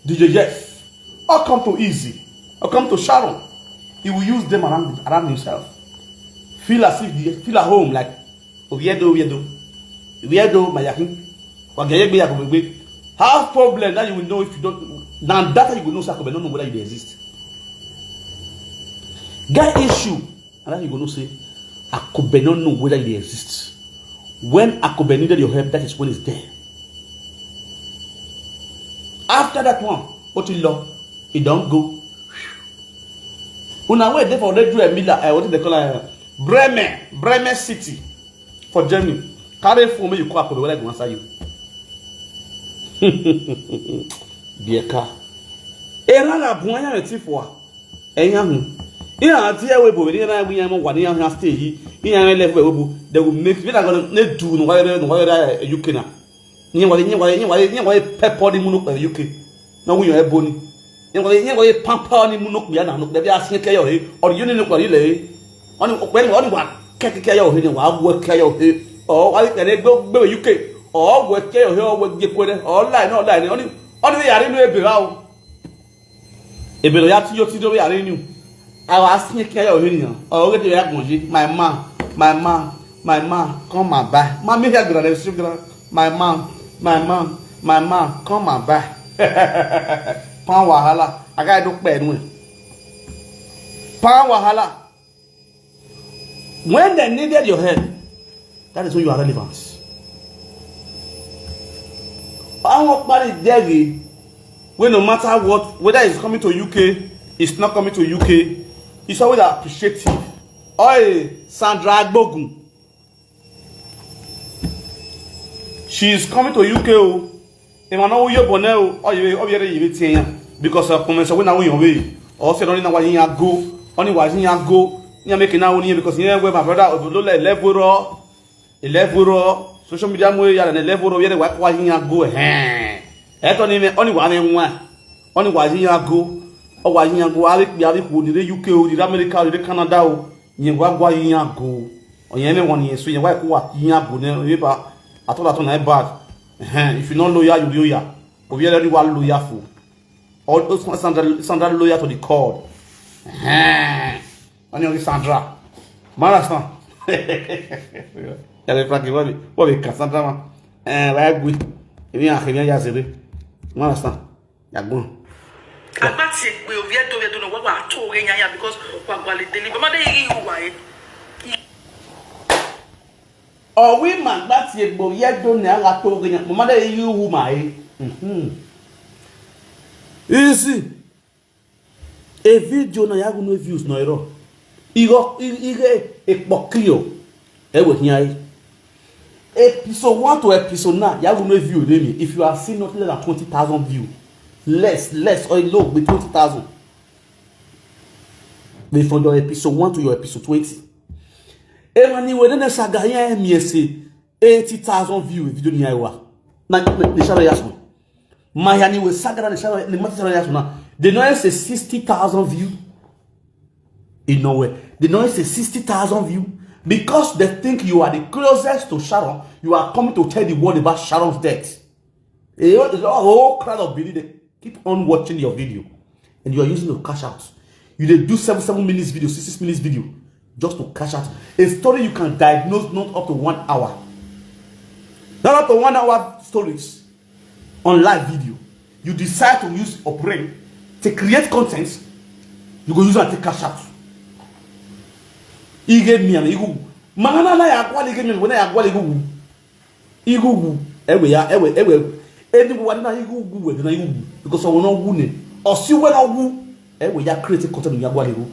D J Jeff or come to Easy or come to Sharon. He will use them around around himself. Feel as if they feel at home, like Oviedo, Oviedo, Oviedo, Mayakin. Wageyegbe, Akobegbe. Have problem that you will know if you don't. Now that you will know Sakobe, don't know whether you dey exist. Get issue, and then you go know say Akobe don't know whether you dey exist. When Akobe needed your help, that is when it's there. After that one, what you love, it don't go. Una wey dey for Radio Emila, eh, what they call it? Bremen, Bremen City for Germany. Carry phone make you call Akobe whether I go answer you. Bieka. Era la buanya me ti fo. Enya hu. Ina ti e we bo ni na gbinya mo wa ni ya stay yi. Ina le fo we bo. They will make you na go ne du no wa no wa U K na. Nyɛ wɔde nyɛ wɔde nyɛ wɔde nyɛ wɔde pɛpɔ ne mu no kpɛ U K na woyɛ ɛbɔ ni. Nyɛ wɔde nyɛ wɔde pampa ne mu no kpɛ na no kpɛ bi aseɛ kɛ yɛ ɔhe ɔde yɛ ne ne kpɛ yɛ lɛ he. Ɔne ɔkpɛ ne ɔne wa kɛkɛ kɛ yɛ ɔhe ne wa wɔ kɛ yɛ ɔhe ɔ wɔde kɛ ne gbɛ gbɛ U K ɔ wɔ kɛ yɛ ɔhe ɔ wɔ gye kɔ dɛ ɔ line ɔ line ɔne ɔne yare no ebe wa o. Ebelo ya tiyo tiyo ya rinu. Awa asinye kia ya ohini ya. Oge de ya gonji. My man, my man, my man, come and buy. Mami ya gra de sugra. My man, my man, my man, come and buy. Pan wahala. Aga do pe nu. Pan wahala. When they needed your help, that is when you are relevant. Àwọn parí dẹ́rì wey no matter what, whether it's coming to U K, it's not coming to U K, it's always appreciative. Oi, Sandra Agbogun. She is coming to U K o. Ema no uyo bone o. Oye, oye, ye be tienya. Because of comments we na we we. O se no ni na wa yin ago. Oni wa yin ago. Ni make na oni because yen we my brother o lo le level ro. E level ro. Social media mo ya na level ro ye wa kwa yin ago. Eh. E to ni me oni wa me nwa. Oni wa yin ago. O wa yin ago. Ari pe ari ku ni re U K o, ni re America, ni re Canada o. Yen wa gwa yin ago. Oyen me won yen so yen wa ko wa yin ago ne we ba. Ato ato na e bad. Eh, if you no loyal, you loyal. Obi e wa loyal for. All those Sandra, Sandra loyal to the call. Eh. Oni only Sandra. Mara san. Ya le Frankie, what be, what be Cassandra ma. Eh, wa gwi. Ebi a kemi ya zebe. Mara san. Ya gwi. Agba ti egbe, oviedo, oviedo no, wa wa to re nya ya because wa gwa le deliver. Ma de yi wa e. Owi ma gba ti egbe, oviedo ne a la to re nya. Mo ma de yi wu ma e. Mhm. Easy. A video na ya gu no views no ero. Igo, i- ige ekpokio. Ewe hiai. Episode one to episode nine, ya gu no view dey me. If you have seen nothing less than twenty thousand view, less, less or low be twenty thousand. Be from your episode one to your episode twenty. Emani we ne saga ya emi ese eighty thousand view video ni aiwa. Na ni shara ya so. Mayani we sagara ni shara ni mati shara ya so na. They know say sixty thousand view. In no way. They know say sixty thousand view. Because they think you are the closest to Sharon, you are coming to tell the world about Sharon's death. A whole, a whole crowd of Benin, they keep on watching your video. And you are using to cash out. You dey do seven, seven minutes video, six, six minutes video, just to cash out. A story you can diagnose not up to one hour. Not up to one hour stories on live video. You decide to use your brain to create content, you go use it to cash out. Ige mi and igu. Mangana na ya kwa ige mi, when ya kwa igu. Igu wu. Ewe ya, ewe, ewe. Eni wa na igu wu, we na igu wu. Because we no wu ne. O si we no wu. Ewe ya create content ya gwa igu.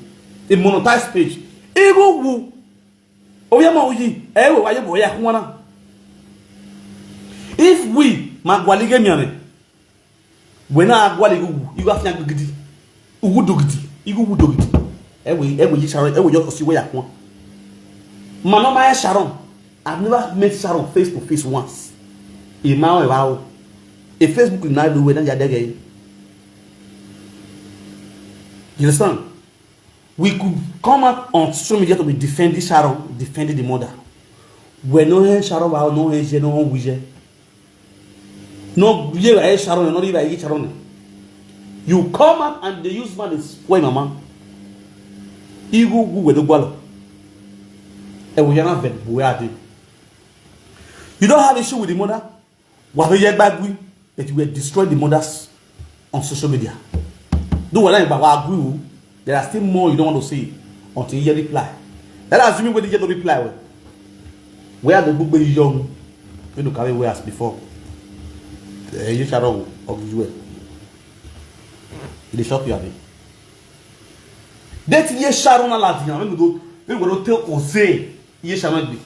A monetized page. Igu wu. O ya ma oyi. Ewe wa ye bo ya kwa na. If we ma gwa lige mi ame. When I go to Google, you have to gidi. Ugu dogidi. Igu ugu dogidi. Ewe, ewe, you Sharon, ewe, you see where you want. Mama, my Sharon. I've never met Sharon face to face once. In my wow. A Facebook in Nairobi, when you're there. You understand? We could come up on social media to be defending Sharon, defending the mother. We no hear Sharon, we no hear, no hear. No, ye ba e Sharon, no ye ba e Sharon. You come up and they use man is spoil mama. Igu gu we do gwalo. E we yana vet bu ya de. You don't have issue with the mother. Wa be ye gbagui, but you will destroy the mothers on social media. Do what I ba wa gu. There are still more you don't want to see until you reply. That assuming when you get the reply, well, where the book be young, you look away as before. Eh, you shall of you. It is shock you, abi. That ye Sharon Aladian, we go, we go tell Jose, ye Sharon be.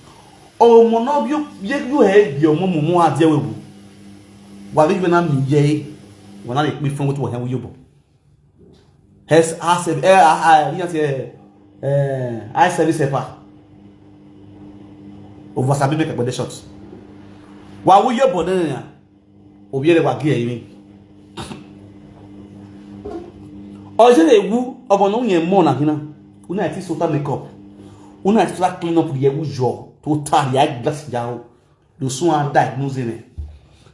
Oh, mono, you, you, you have your mom, mo adia we. Wa be na mi ye, wa na le pe fun wo to he wo yobo. Has, has, eh, eh, eh, yes, eh, eh, I service epa. Over sabi make a body shot. Wa wo yobo na ya. Obi ele wa gi eyin. Oje le wu, obo no yen mo na kina. Una ti sota makeup. Una ti la clean up ye wu jo. To ta ya glass jao. Do so and diagnose me.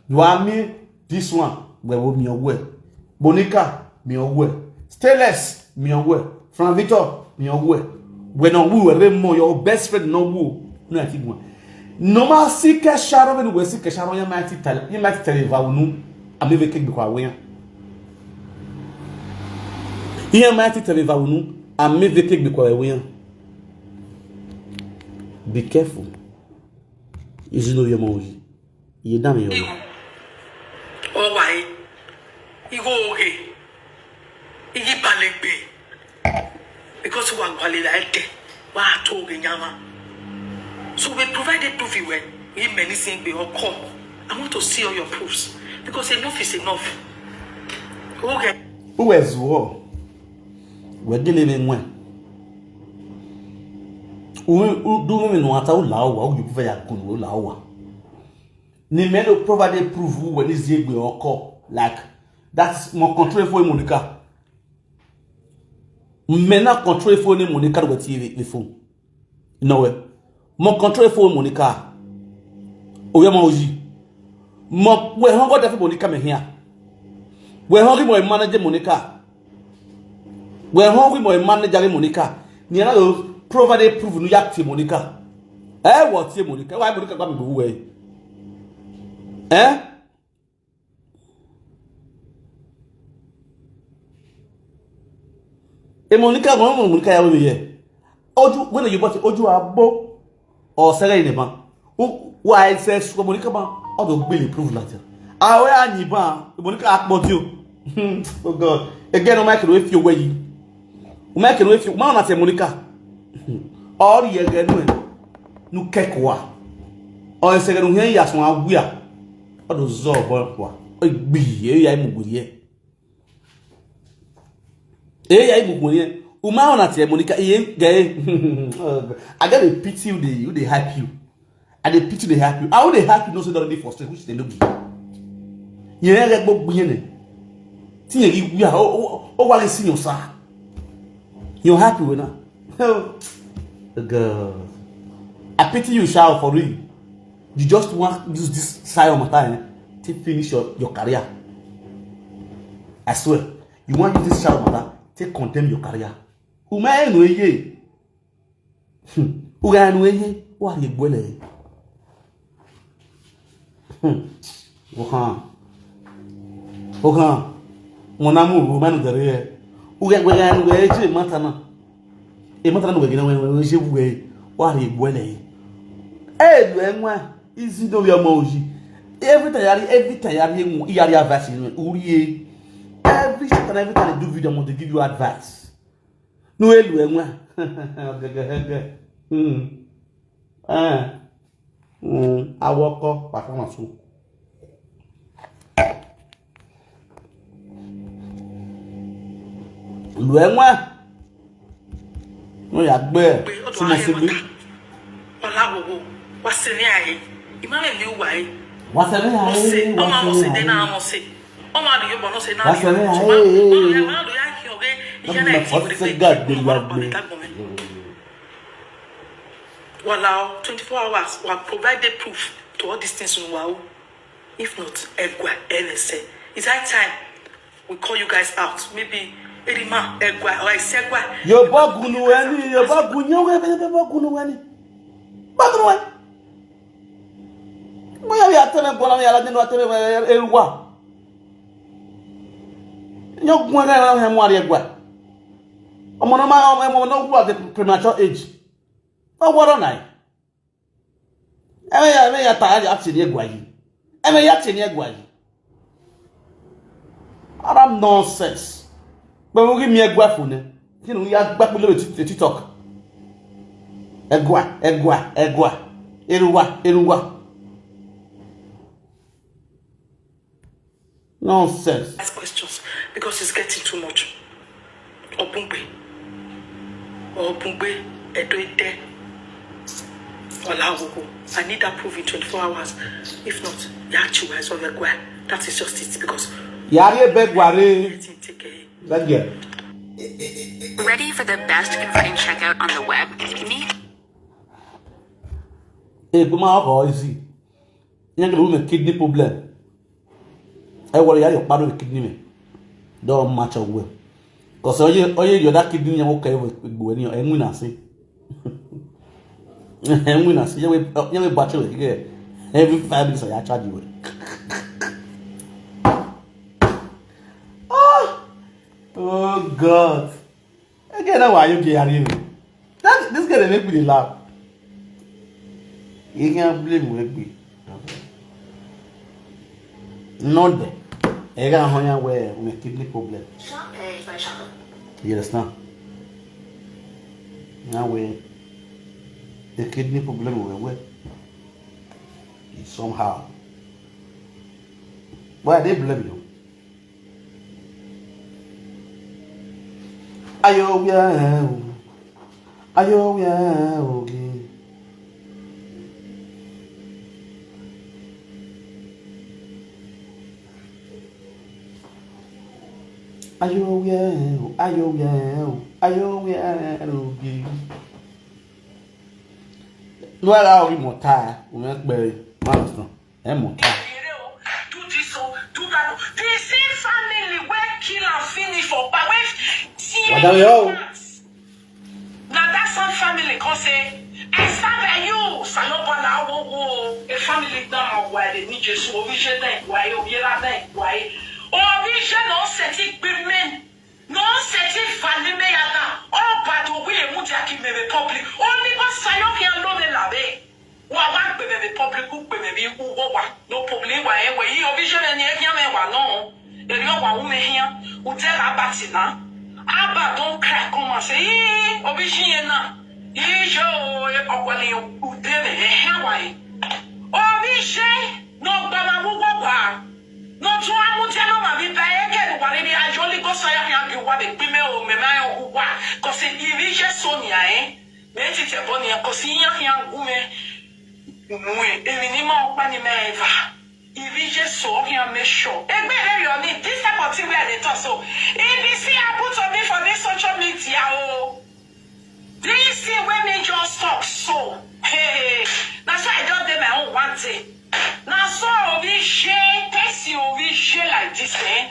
You are me, this one, we will me away. Bonica, me away. Stainless, me away. Frank Victor, me away. When on we were more your best friend, no woo. No, I think one. No ma si ke Sharon, when we si ke Sharon, you might tell, you might tell if I will know. I may vacate because we are. You might tell if I will know. I may vacate because we are. Be careful. Is no your money. You damn your. Igu. Owa e. Igu oge. Igi palegbe. Because wa gwale la ete. Wa to ge nyama. So we provided proof iwe. We many things be all come. I want to see all your proofs because enough is enough. Okay. Uwe zuo. We gịnị na-enwe? Uwe udu uwe no ata ụlọ ụwa, oge bufe ya kun ụlọ ụwa. Ni me no provide proof when is egbe ọkọ. Like, that's more control for Monica. Me na control for ni Monica with the phone. No way. More control for Monica. Oya ma oji. Mo we hon go defi Monica me here. We hon mo manage Monica. We hon mo manage Monica. Ni ana do provide proof nu ya ti Monica. Eh, what ti Monica? Why Monica gba mi we? Eh? E Monica, mo Monica ya we ye. Oju, when you bought oju abo. Or sere in a ban. Why say so Monica ban? Or do gbele proof later. Awe ani ban. Monica akpoti o. Oh God. Again, o Michael we fi owe yi. O Michael we fi ma na te Monica. Or ye ge nu. Nu kekwa. Or sere nu he ya so awia. Or do zo bo kwa. Egbi ye ya imu guri ye. Eh, ya ibu kwenye. Uma ona te Monica, eh, gay. I got a pity you, they, you, they hype you. I dey pity they hype you. How they hype you, no say don't be frustrated, which they look. You ain't like book, you know. Think you are, oh, oh, oh, what is in your sir? You're happy with now. Oh, God. I pity you, shout for real. You just want to use this side of my time to finish your, your career. I swear. You want use this side of my time to condemn your career. Ume no ye. Hmm. Uga no ye. Wa ye gwele. Hmm. Okan. Okan. Mona mu ru manu dare. Uga gwe ga no ye je matana. E matana no gina we we je we. Wa ye gwele. Eh, do enwa. Izi do ya mo oji. Every time yari, every time yari emu, yari advice ni uri e. Every time, every time I do video, I want to give you advice. No elu enwa. Gege, gege. Hmm. Ah. Hmm. Awoko, papa masu. Lu enwa. No ya gbe. Sumo sigbi. Wala wowo. Wa sene aye. Imame ni uwa e. Wa sene aye. Mo se, o ma mo se de na mo se. O ma do yo bo no se na. Wa sene aye. Ma do ya ki oge. Iya na ti. Wala, twenty-four hours, we have provided proof to all these things in Wau. If not, Egwa, N S A. It's high time we call you guys out. Maybe Erima, Egwa, or Isegwa. Yo bogunu weni, yo bogunu weni, yo bogunu weni. Bogunu weni. Mo ya ya tele gona ya la dinu tele ewa. Yo gwa na he mo ari egwa. Omo no ma omo no gwa at a premature age. O gwara na. Eme ya, eme ya ta ya ti ni egwa yi. Eme ya ti ni egwa yi. Aram nonsense. But we give me egwa for ne. Kinu ya gba pe lori TikTok. Egwa, egwa, egwa. Eruwa, eruwa. Nonsense. Ask questions because it's getting too much. Obungbe. Obungbe, Edoide. Olawogo. I need that proof in twenty-four hours. If not, Yachiwa is on the ground. That is just it because Yari Ebegware. That girl. Ready for the best converting checkout on the web? Me? Hey, come on, easy. You get a kidney problem. I worry you part of the kidney me. Don't match up well. Cause all you all you that kidney you okay with when you and when I say. And when I say you will battery again. Every five minutes I charge you. Ah, oh God. Again, now why you get you? That this guy dey make me dey laugh. You can't blame me. Not there. You can't hang out where we kidney problem. You understand? Now we A kidney problem well well. Somehow. Why I dey blame you? Ayo wia o. Ayo wia o gi. Ayo wia o. Ayo wia o. Ayo wia o gi. No allow him more time. We make berry. Understand? Ẹ mọ̀ ká. Do this o, do that o. The same family wey kill am finish for pa wey see Wàdà yọ o. Na that same family come say, I stand by you, Salobola Awowo. A family down my why they need Jesus, Orisha down why, Obiela down why. Orisha no setting women, no setting family me ya na. Oh, but we a muti aki me republic. Only go sayo ki alone la be. Wa wa gbeme bi public gbeme bi uwo wa. No problem wa e we yi obi je me ni e hian me wa no. Eri o wa u me hian. U te la bati na. Aba don cry come and say, "Ee, obi je ye na. Yi je o, e okwale u te me e hian wa e." Obi je no gba ma uwo wa. No tu amu te no ma bi ba e ke wa ni bi a jolly go so ya hian bi wa be gbeme o me ma e o wa. 'Cause e bi je so ni a e. Me ti te boni ya kosi ya ya gume. Mwe, emi ni ma okpa ni me eva. Ibi je so ya me show. Egbe re yo ni this type of thing wey I dey talk so. If you see happen to me for this social media o. This thing wey me just talk so. Hey, that's why I don dey my own one day. Na so obi je, person obi je like this, eh?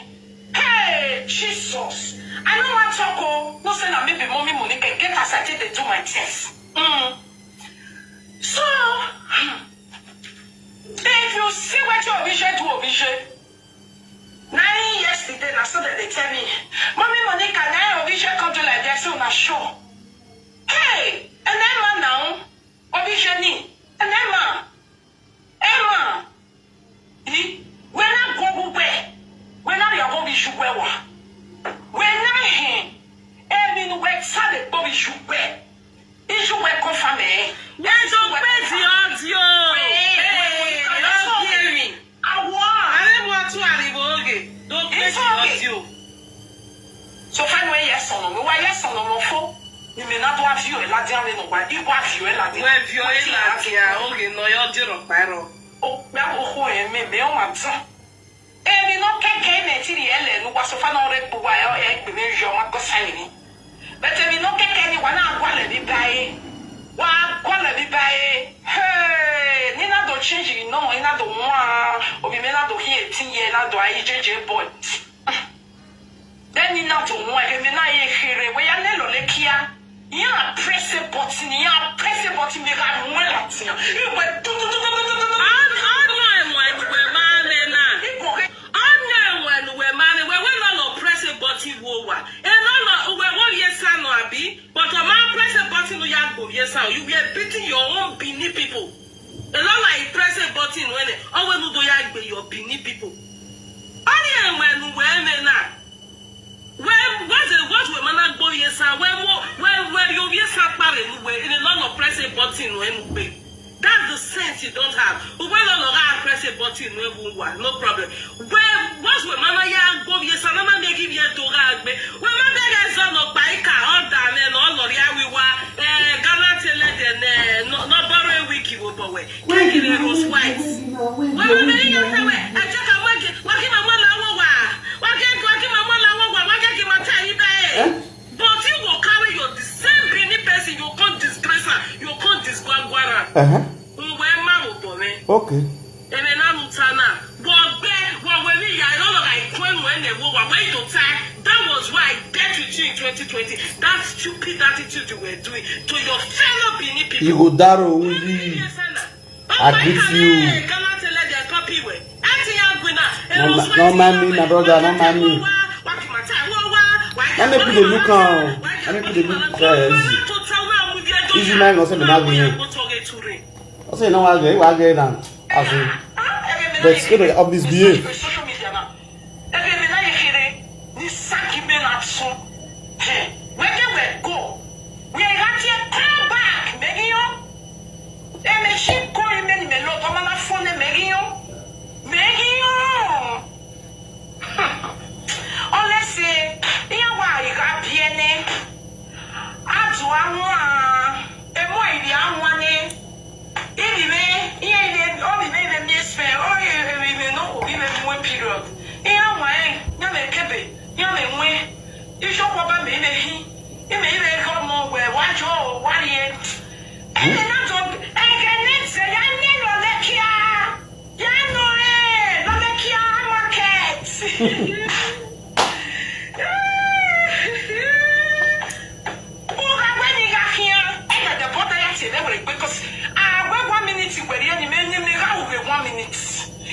Hey, Jesus. I no wan talk o. No say na me be mommy Monica. Get as I take dey do my things. Mm. So, hmm, if you see wetin obi je do obi je, na him yesterday na so dem dey tell me, mommy Monica, na him obi je come do like that, so na sure. Hey, and then man now, obi je ni, and then man. Emma, i, wena gogu we, wena ya go bi juwe wa. Wena he, emi nu we sale go bi juwe. Iju we confirm eh. Yes, don't pay the audio. Hey, don't hear me. Awa. I don't want to arrive oge. Don't pay the audio. So fine we yes or no, we yes or no mo fo. Ni me na do avio e la di ame no wa, i wa avio e la di. Where vio e la dia oge no yo diro paro. O gba oho e me me o ma tun. Emi no keke me ti ri ele nu wa so fa no re po wa yo e gbe me yo ma ko sai ni. But emi no keke ni wa na gwa le bi bai. Wa gwa le bi bai. Hey, ni na do change no, ni na do wa. Obi me na do hi eighteen year na do ai jeje boy. Then ni na to mo e me na ye here we ya ne lo le kia. Ya press a button, ya press a button me ga mo la tia. Iwe tu tu tu tu tu tu tu. Audio enwe nuwe mane na. Ibo ke Audio enwe nuwe mane we we no no press a button wo wa. E no no we wo ye sa no abi. But o ma press a button no ya go ye sa. You were beating your own Bini people. E no like press a button when e o we no do ya gbe your Bini people. Audio enwe nuwe me na. Where what the what we mana go yes sir? Where more where where you yes sir pare nuwe in a lot of pressing button no enugbe. That's the sense you don't have. Who will no longer press a button no enugbe, no problem. Where what we mana ya go yes sir? Mama make give you to ga gbe. We ma beg us no by car or down and all of ya we wa eh Ghana tele den eh no no borrow a week you go boy. Where you rose white. Where we ya we. I check a wake. Wake my mother wa. Wake wake my mother wa. Wake ki ma tie ibe. But you go carry your the same Bini person, you can't disgrace her, you can't disgwagwa her. Uh-huh. Ngwe ma wo bo me. Okay. Ebe na mutana. Wo gbe, wo we ni ya lo lo ga ikwe nu ene wo wa we to tie. That was why I dealt with you in twenty twenty. That stupid attitude you were doing to your fellow Bini people. You go daro with you. I greet you. No, no mind me, my brother, no mind me. Let me put the look on. Let me put the look uh, easy. Easy mind, no say me not be here. I say no, I get, I get now. I say, but still, of this behave. Ebe me na yekere ni saki me na so. Hey, where can we go? We are here come back, maybe you. Waba me me hi. Me me re ko mo we wa jo wa ye. Ene na jo ege ne se ya ne lo le kia. Ya no re lo le kia market. Uga we ni ga kia. Ene de bota ya se le we because a we one minute we ri eni me ni me ga u we one minute.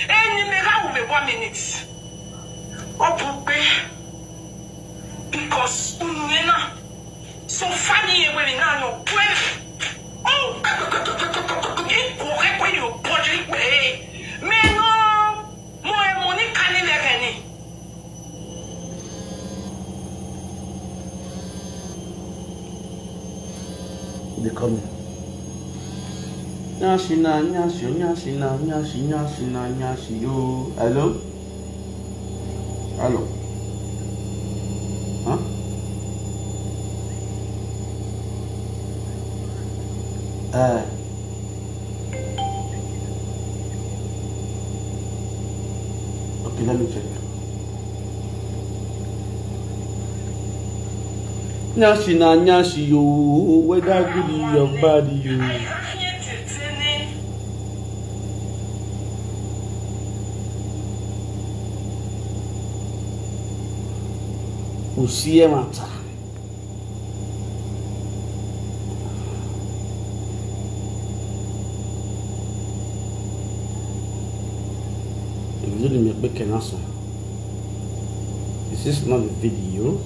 Eni me ga u we one minute. Ọ bụ kpe because unu na so fani ye were na no kwe. Oh, ikwo kwe ni obodo ikpe. Me no mo e mo ni kani le kani. They call me. Nyashi na nyashi, nyashi na nyashi, nyashi na nyashi yo. Hello? Hello? Huh? Eh. Okay, let me check. Nyashi na nyashi yo, whether good or bad yo. Usie mata. Video ni mekpe kenaso. This is not the video.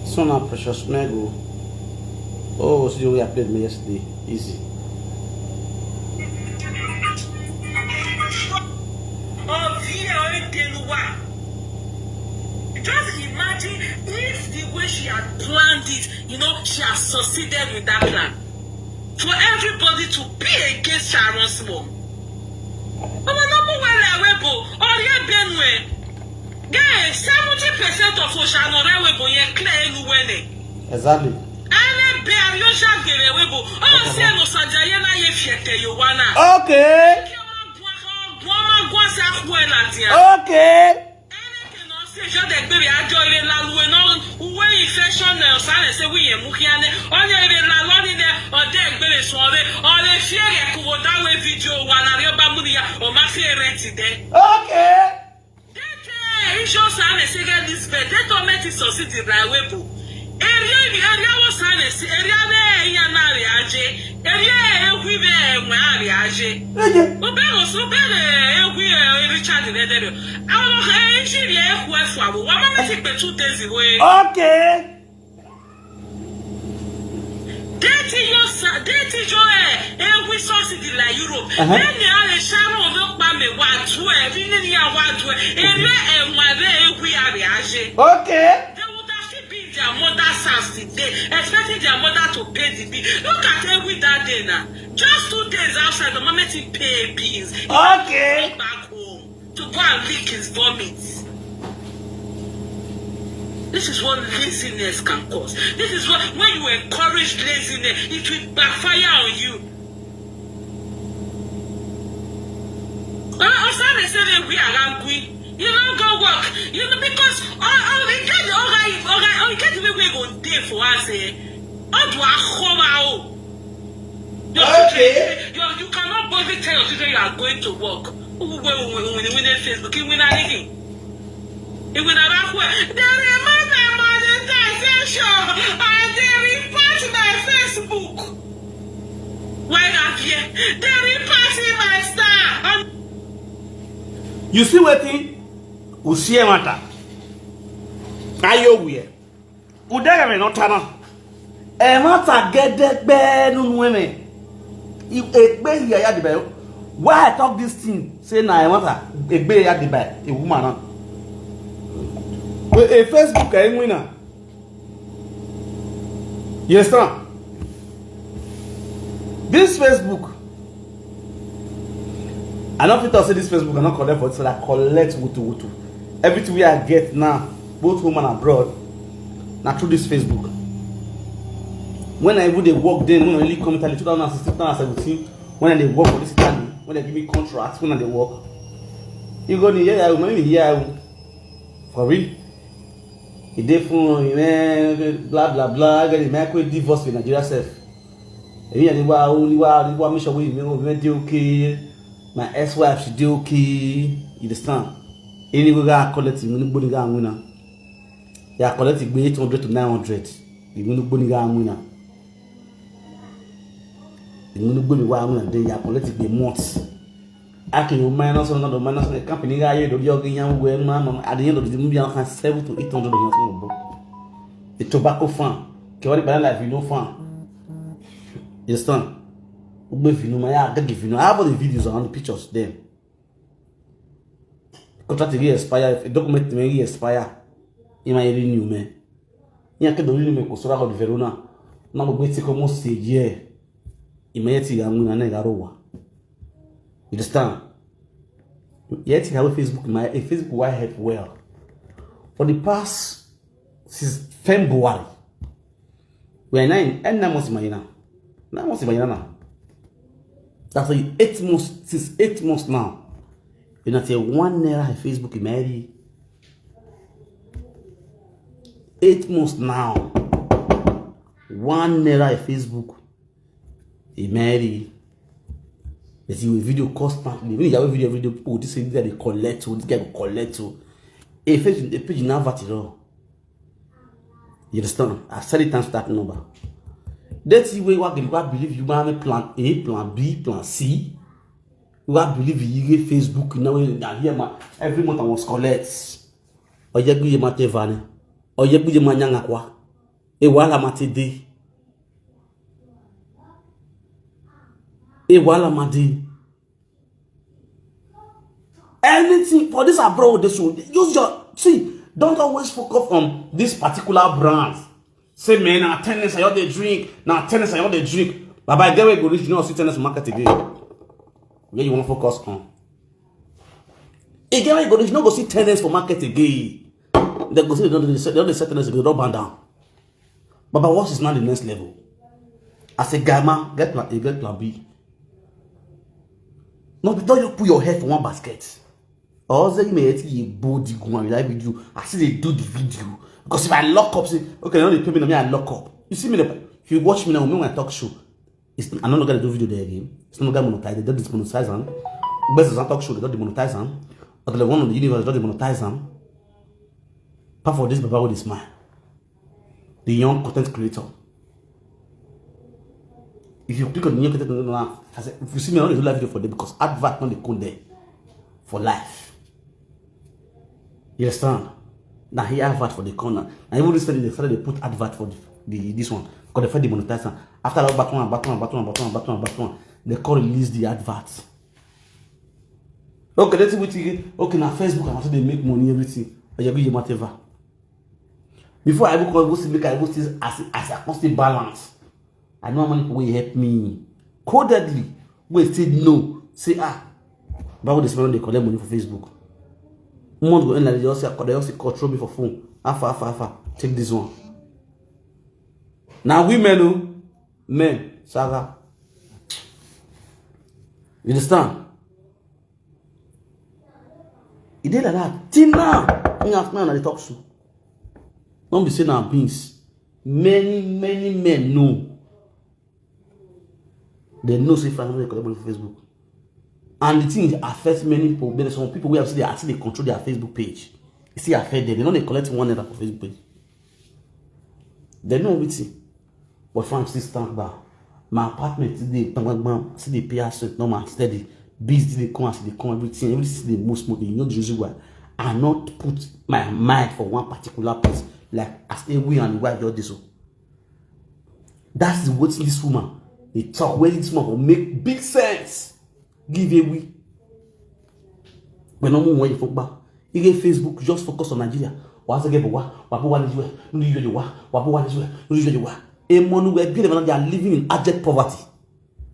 So na Precious Mego. Oh, see the way I played me yesterday. Easy. Just imagine if the way she had planned it, you know, she has succeeded with that plan. For everybody to be against Sharon Small. Ọmọ náà mú wẹlẹ ẹwẹ bò, ọrí ẹbí ẹnu ẹ. Gẹ́ẹ̀ seventy percent of Oṣànà rẹ wẹ bò yẹn clear ẹnu wẹlẹ. Exactly. Ẹlẹ́bẹ̀ẹ́ àríyànjá gèrè wẹ bò, ọ̀hún sí ẹnu sàjà yẹn náà yẹ fi ẹ̀tẹ̀ yòówá náà. Okay. Kí wọ́n bu ọmọ gún ọ̀sẹ̀ àkú ẹ̀ làdìyà. Okay. Anything na say just dey gbere ajo ire lalu e no uwe infection na osane se wi ye mu kia ne onye ire lalu ni ne ode gbere so ore ore fie re ku wo da we video wa na re ba mu ni ya o ma se rent de. Okay. Tete ijo sane se get this bed. Tete o meti so si di ra we bu. Area ni area wo sane si area ne ya na re aje. Area e wi be e nwe ari aje. Eje. O be o so be re e wi e Richard ne de re. Awon e ji re e ku e fu awo. Wa ma mi ti pe two days ago e. Okay. Deti yo sa deti yo e e wi so si di la Europe. Uh-huh. Eni a le sharo o lo pa me wa tu e bi ni ni a wa tu e. Area e nwe re e wi ari aje. Okay. They would have still been in their mother's house today, expecting their mother to pay the bill. Look at Ewi that day now. Just two days outside, the moment he pay bills, he Okay. Come back home to go and lick his vomit. This is what laziness can cause. This is what, when you encourage laziness, it will backfire on you. Osane say we are angry. You no go work. You know, because all, all we get the all right, all right, all we get the way we go dey for us eh. All do a come out. Your Okay. Children, you, you cannot boldly tell your children you are going to work. Who will win win win Facebook? You win anything. You win a raffle. They remove my monetization and they report my Facebook. Why not here? They report my star. You see wetin? Usie mata. Ayo wie. Udere me no tana. E mata gedegbe nunu eme. Egbe ya ya dibe. Why I talk this thing? Say na e mata egbe ya dibe. A woman na. A Facebook e winner. You understand? This Facebook, I no fit talk say this Facebook I no collect for this, I collect wutu wutu. Everything wey I get now, both home and abroad, na through this Facebook. When I even dey work then, when I really come Italy two thousand sixteen, two thousand seventeen, when I dey work for this Italy, when they give me contract, when I dey work, you go ni yeah, yeah, money ni yeah, for real. E dey fun, eh, blah blah blah. Get the micro divorce with Nigeria sef. Èmi yẹn ni wá, ó ní wá, ní wá make sure we, we, we dey okay. My ex-wife, she dey okay. You understand? Anyway, I collect him, money, money, I win. Yeah, collect it, eight hundred to nine hundred. The money, money, I win. The money, money, I win. Then you collect it the month. Ake yo minus one, another minus one. Company ga ye do yo gi yan we ma no. At the end of the day, maybe I can seven to eight hundred or something. The tobacco farm. Ke wari bana life, you know, farm. You understand? Ugbe vinu ma ya, get the vinu. I have all the videos and the pictures there. Contract will expire, if a document may expire. In my renew me. Nya ke do renew me ko sora go Verona. Na mo gbe ti ko mo se ye. Ime ye ti ga mu na ne ga ro wa. You understand? Yet how Facebook, my, eh, Facebook why help well. For the past, since February, we are nine, and nine months in my now. Nine months in my now. That's like eight months, since eight months now. You know, say one naira in Facebook, in my eight months now. One naira in Facebook, in my. They see we video constantly. When you have a video, video, oh, this guy dey collect, oh, this guy go collect, oh. A page, a page in advert, you know. You understand? I said it times that number. That's the way what I believe you have a plan A, plan B, plan C. You have believe you get Facebook now. That here, ma, every month I was collect. Oyegbuye ma te vani. Oyegbuye ma nyanga kwa. E wala ma te de. E wala ma de. Anything for this abroad, this one. Use your, see, don't always focus on this particular brand. Say, man, na tennis I all dey drink. Na tennis I all dey drink. Baba, I get where go reach, you know, see tennis market again. Where you want focus on? E get where you go reach, you no go see tennis for market again. They go see they don dey sell, they don dey sell tennis, they don ban down. Baba, what is now the next level? As a guy man, get plan A, get plan B. No, don't you put your head for one basket. Or say you may actually bold the go on that video. I see they do the video. Because if I lock up, say, okay, now they pay me, now me I lock up. You see me, if you watch me now, me when I talk show, it's, I no longer do video there again. It's no longer monetize. They don't demonetize am. Best is talk show, they don't demonetize am. But the one on the universe, they don't demonetize am. Apart for this, Baba with the smile. The young content creator. If you click on the young content creator now, I say, if you see me, I don't do live video for them because advert not the code there for life. You understand? Now he advert for the corner. Now even recently they started to put advert for the, the this one. Because they find the monetizer. After that, back one, back one, back one, back one, back one, back one, they call release the advert. Okay, let's see what you get. Okay, now Facebook, I want to make money, everything. But you get whatever. Before I even call, go see, make I go see as, as I come still balance. I know how many people will help me. Codedly, wey say no. Say, ah, Baba dey smell, dey collect money for Facebook. Month go end like they just say, they just say control me for phone. Alpha, alpha, alpha. Take this one. Now women, oh, men, saga. You understand? E dey like that. Till now, me as man, I dey talk so. Don't be say na beans. Many, many men know. They know say family dey collect money for Facebook. And the thing affects many people. There are some people wey have still dey, still dey control their Facebook page. E still affect them. They no dey collect one naira for Facebook page. They know wetin. But fam still stand by. My apartment still dey gbam gbam, still dey pay house rent normal, steady. Bills still dey come as e dey come, everything, everything still dey move smoothly. You know the reason why? I not put my mind for one particular place. Like as a way and why just this so. That's the wetin this woman dey talk. Where this woman go make big sense. Give away. When no more when you fuck back. You get Facebook, just focus on Nigeria. Wa se get wa, wa bo wa ni wa, ni yo wa, wa bo wa ni wa, ni yo wa. A money where people, they are living in abject poverty.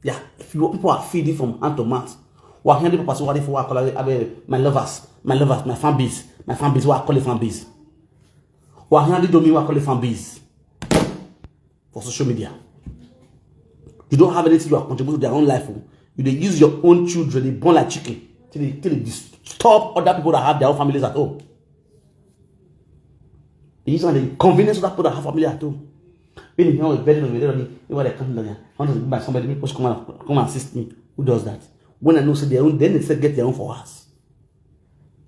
Yeah, if you, people are feeding from hand to mouth. Wa hand the papa so wa dey for wa call, my lovers, my lovers, my fan base, my fan base, wa call it fan base. Wa hand the domi, wa call it fan base. For social media. You don't have anything you are contributing to their own life. Oh. You dey use your own children, they born like chicken, till they, till they disturb other people that have their own families at home. They use am dey convenience other people that have family at home. When you know a burden of a lady, you want to come down here. I want to be by somebody, people should come and, come and assist me. Who does that? When I know say their own, then they still get their own for us.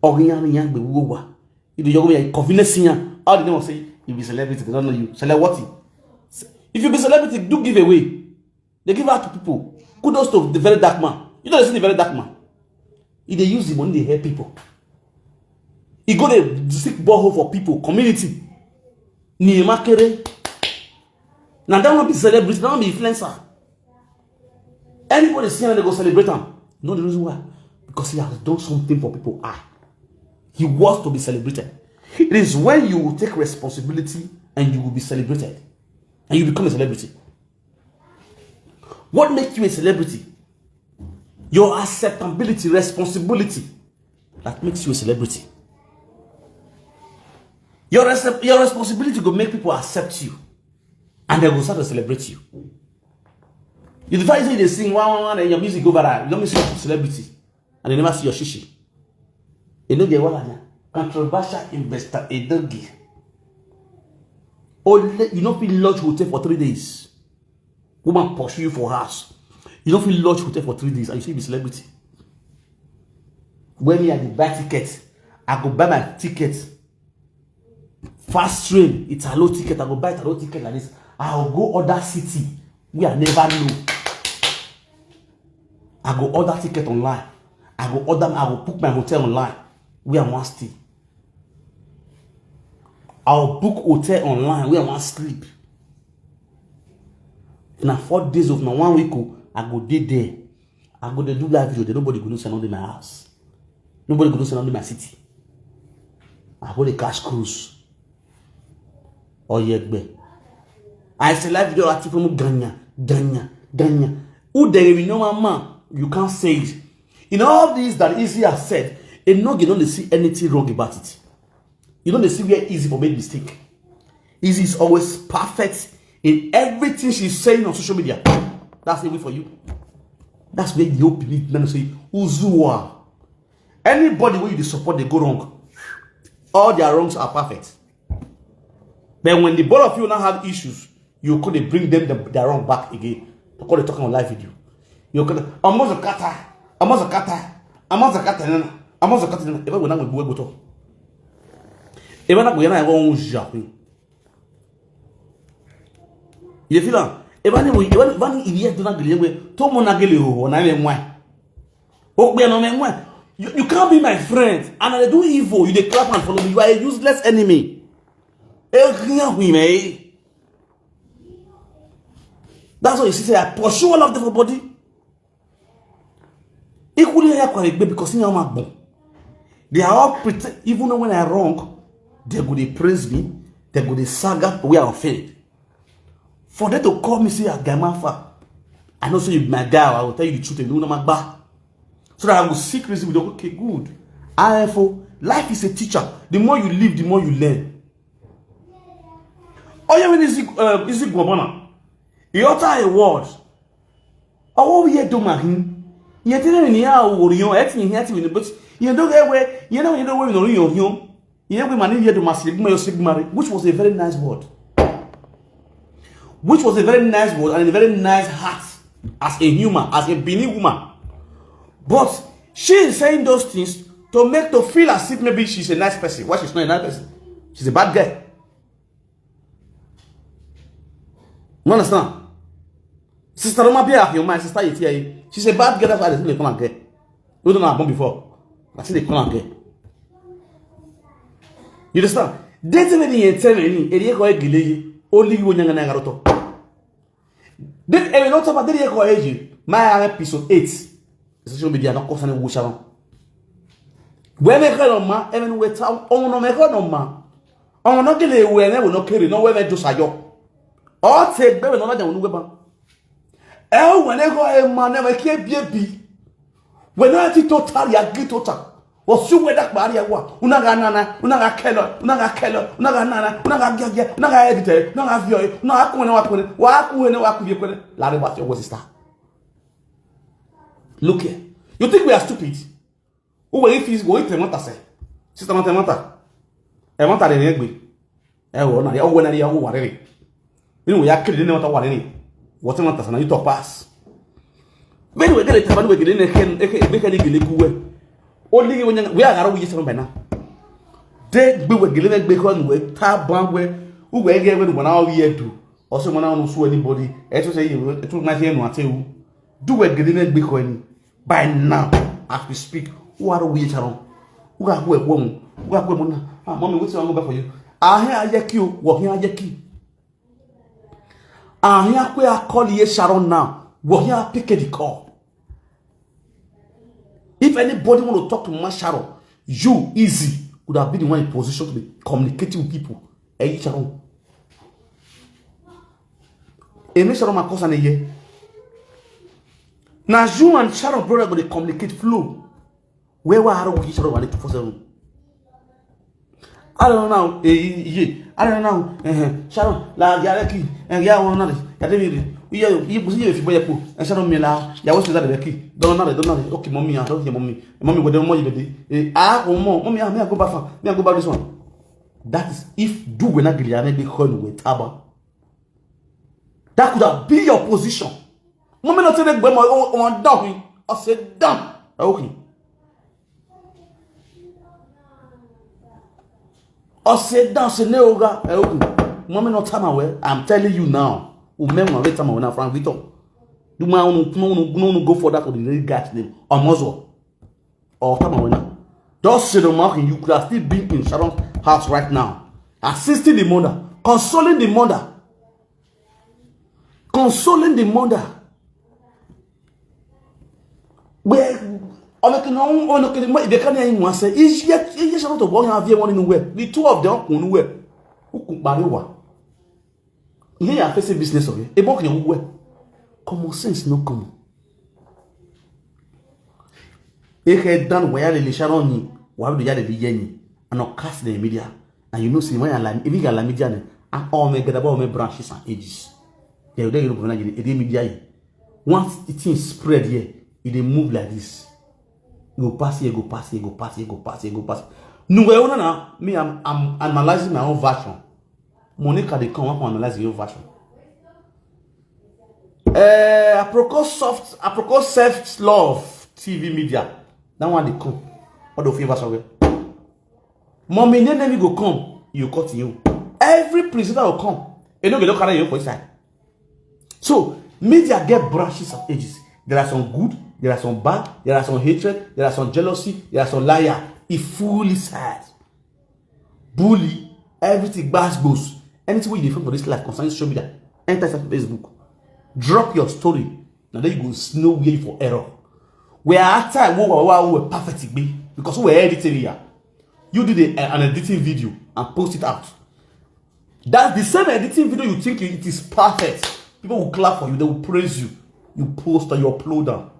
Or you have, you have, you have, you have convenience here. How do they want to say you be celebrity? They don't know you. Celebrity. If you be celebrity, do giveaway. They give out to people. Kudos to the very dark man. You know, they see the very dark man. He dey use the money, they help people. He go dey seek borehole for people, community. Niyemakere. Now that one be celebrity, that one be influencer. Anybody see him, they go celebrate him. You know the reason why? Because he has done something for people. Ah, he wants to be celebrated. It is when you will take responsibility and you will be celebrated, and you become a celebrity. What makes you a celebrity? Your acceptability, responsibility, that makes you a celebrity. Your, res- your responsibility go make people accept you, and they go start to celebrate you. You decide say they sing one one one, and your music go viral. You don't miss a celebrity, and they never see your shishi. You know the one, controversial investor, a doggy. Only you no fit lodge hotel for three days. Woman pursue you for house. You no fit lodge hotel for three days and you still be celebrity. When me I dey buy ticket, I go buy my ticket. Fast train, Italo ticket, I go buy Italo ticket like this. I go go other city where I never know. I go order ticket online. I go order, I go book my hotel online where I wan stay. I go book hotel online where I wan sleep. Na four days of na one week o, I go dey there. I go dey do live video there. Nobody go know say I no dey my house. Nobody go know say I no dey my city. I go dey catch cruise. Oyegbe. I say live video at people ganya, ganya, ganya. Who dey be normal man? You can't say it. In all these that Easy has said, a no you don't see anything wrong about it. You don't see where Easy for make mistake. Easy is always perfect in everything she's saying on social media. That's the way for you. That's where you believe men say Uzua. Anybody where you dey support, they go wrong. All their wrongs are perfect. But when the both of you now have issues, you could bring them the, their wrong back again. To call the talking on live video. You could almost a cutter, almost a cutter, almost a cutter, almost a cutter. If I go now, we go to. If I go now, we go to. You feel am? If I need, if I need, if I need, if I need, to mo na gele o, na me why? Okpe no me why? You, you can't be my friend, and I do evil. You dey clap and follow me. You are a useless enemy. Ehia hui me. That's why you see say I pursue all of them for body. Equally, I can because you are my bone. They are all pretend. Even when I wrong, they go dey praise me. They go dey saga where I offend. For them to call me say Agamafa, I know say you be my guy. I will tell you the truth and you know my back. So that I will seek reason with, okay, good. I for life is a teacher. The more you live, the more you learn. Oh yeah, when is it? Uh, is it Gwabana? He utter a word. Oh, we do my him. Yet, you know, in here, or you know, at me, at me, but you don't get where, you know, you know, where you know, you know, you know, we man, you do my sigma, your sigma, which was a very nice word. Which was a very nice word and a very nice heart as a human, as a Benin woman. But she is saying those things to make to feel as if maybe she's a nice person. Why she's not a nice person? She's a bad girl. You understand? Sister Roma Bia, your my sister, you hear, she's a bad girl. That's why they still call her girl. We don't know her before. I think they call her girl. You understand? They tell me the tell me any area go egile. Only you nyanga na garoto. Then every not about the area go age. My episode eight. Social media not cause any wush around. Where me call on ma, even with on no me call on ma. On no gele we ne we no carry no we me do sayo. All take be no na de we ba. E o we ne go e ma ne me ke bi bi. We na ti total ya gi total. O su we da pa ya wa. Una ga nana, una ga kelo, una ga kelo, una ga nana, una ga gege, una ga edite, una ga vio, una ga ku ne wa ku ne, wa ku ne wa ku bi ku ne. La re ba ti o sister. Look here. You think we are stupid? Who will if we temota se? Sister, temota. Temota de egbe. Eh, well, na, oh, when I, oh, what, eh? You know, we are killing them, what, what, eh? What, what, that's not you talk pass. When we get it, when we get in, eh, eh, eh, make any gele kuwe. Only when we are, we just remember now. They be we gele, we go, we taban, we, we, we get, we, we now, we do. Also, when I don't sue anybody, I just say, you, to my hand, I tell you, do we gele, we go, by now, as we speak, who are we, Sharon? Who are we, who are we, who are we, ah, mommy, what's wrong for you? I hear, I hear you, what hear, I hear you. And here we are calling here Sharon now. Well, here I pick the call. If anybody want to talk to my Sharon, you easy could have been the one in position to be communicating with people. Hey, Sharon. And make Sharon my cousin a year. Now you and Sharon brother go to communicate flow. Where were Aro Wiki Sharon Wale two four seven? I don't know now. Eh, yeah, I don't know. Eh, Sharon, la, ya, ki, eh, ya, one, another. Ya, David, yeah, you, you, you, if you buy a pool, and Sharon, me, la, ya, what's that, Becky? Don't know, don't know. Okay, mommy, I don't hear mommy. Mommy, what the more you baby? Eh, ah, oh, mom, mommy, I may go back. Me, I go back this one. That is if do when I get the honey, they call you with Taba. That could have been your position. Mommy, not take the boy, my own, own down. I said, down. Okay. I said, down, say, no, okay. Mommy, not time away. I'm telling you now. Umem, wait time away now, Frank Victor. Do my own, no, no, no, no, go for that for the real guy's name. Omozo. Or time away now. Just say the mouth, you could have still been in Sharon's house right now. Assisting the mother. Consoling the mother. Consoling the mother. Where, ọmọ kìnìún, ọmọ kìnìún, they can't even say, is yet, is yet Sharon to walk and have one in the way. The two of them, one way. Who could buy what? Ihe ya face business of it. Ebe ọ ka na-ewu common sense no common. Ihe dan wa ya lele Sharon ni, wa do ya lele ye ni. And no cast the media. And you know, see, when I like, if you got media, ne, and all me get about me branches and ages. They, they, you know, when I get the media, once the thing spread here, it dey move like this. You go pass here, go pass here, go pass here, go pass here, go pass. No, well, no, no. Me, I'm, I'm analyzing my own version. Monica, they come up and analyze your version. Eh, Aproko Soft, Aproko Self Love T V Media. That one they come. What do you feel version? Mommy, then, then we go come. You cut you. Every presenter will come. You know, they don't carry you for inside. So, media get branches of ages. There are some good, there are some bad, there are some hatred, there are some jealousy, there are some liar. It fully sad. Bully, everything, gbas gbos. Anything wey you dey find for this life concerning social media, enter inside Facebook. Drop your story. Now there you go know where you for error. Where after I wo wa wo perfect be because we editing here. You did a, an editing video and post it out. That's the same editing video you think it is perfect. People will clap for you, they will praise you. You post and you upload them.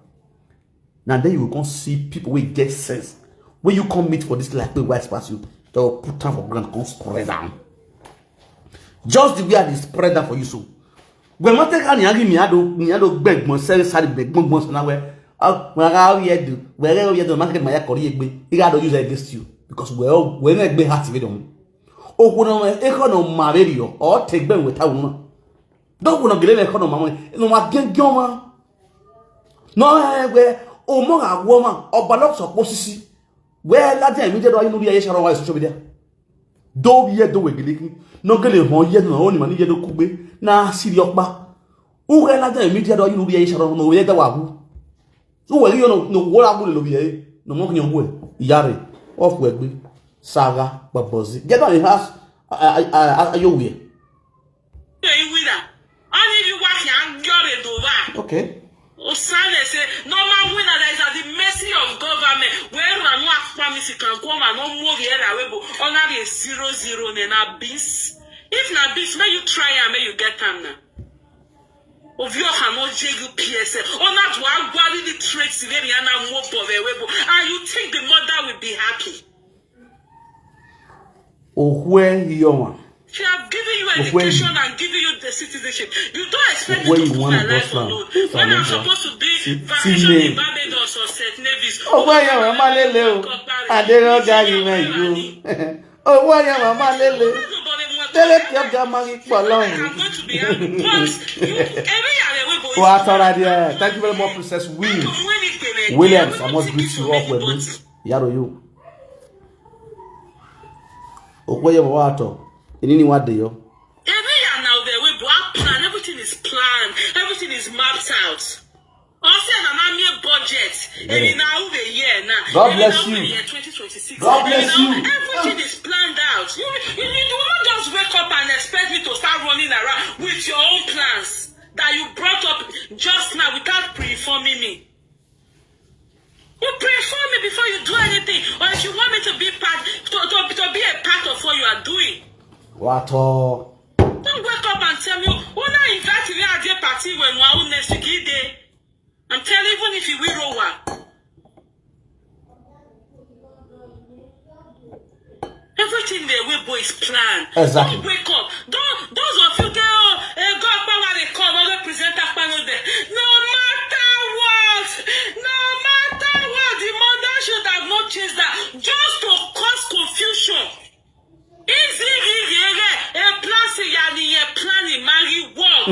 Now then you will come see people wey get sense. When you come meet for this life, wey wise pass you, they will put am for ground, come spread am. Just the way I dey spread am for you so. When I take any angry me, I do, me, I do beg, mo say, sorry, beg, mo, mo, now where, oh, where are you do? Where are you do? Market my kori egbe. He got to use it against you because well, when egbe heart with them. Oh, when I, economy, or take them without one. Don't wanna get them economy. No, my gang, man. No, eh, where, oh, more a woman, or balance of posisi. Where that time, we did all you know, the Aisha, why social media. Do ye do we giliki. No gele ho ye no ni mani ye do kugbe. Na siri okpa. U ga la da media do you be ye sharo no ye da wa bu. So we yo no no wo la bu lo bi ye. No mo nyo we. Yare. Of we gbe. Saga babozi. Get on the house. Ayo we. Only you work and you're a dover. Okay. Osane say normal winner that is at the mercy of government. Where you are not promise you can come and no move here away, but only a zero zero na beans. If na beans, may you try and may you get them now. Of your hand, not J U P S. Or not one worry the tricks in any and more for the way. And you think the mother will be happy. Ohwe Yoma. She have given you education and given you the citizenship. You don't expect me to put my life on hold. When I'm supposed to be vacation in Barbados or Saint Nevis. Ohwe Yoma Malele. Adero Gari Meyu. Ohwe Yoma Malele. Tẹ́lẹ̀ kí ọ̀gá máa ń pọ̀ lọ́hùn. I'm going to be happy. But you, every year we go. Wà á tọ́ra díẹ̀. Thank you very much, Princess Will. Williams, I must greet you up with me. Yàrá yóò. Òpó yẹ bọ̀ wá tọ̀. Ìní ni wọ́n á dè yọ. Every year now, the way we plan, everything is planned, everything is mapped out. All say na na mere budget. And now we here now. God bless you. Year twenty twenty-six. God bless you. Everything is planned out. You, you, you, you will not just wake up and expect me to start running around with your own plans that you brought up just now without pre-informing me. You pre-inform me before you do anything, or if you want me to be part to, to, to be a part of what you are doing. What? Don't wake up and tell me, "Oh, now invite me at the party when we next week day." I'm telling you, even if you will roll one. Everything the way boy is planned. Exactly. Don't wake up. Don't, those of you there, oh, eh, God power they come, all the presenter panel there. No matter what, no matter what, the mother should have not changed that. Just to cause confusion. Easy, easy, easy. A plan say yani, a plan in marry work.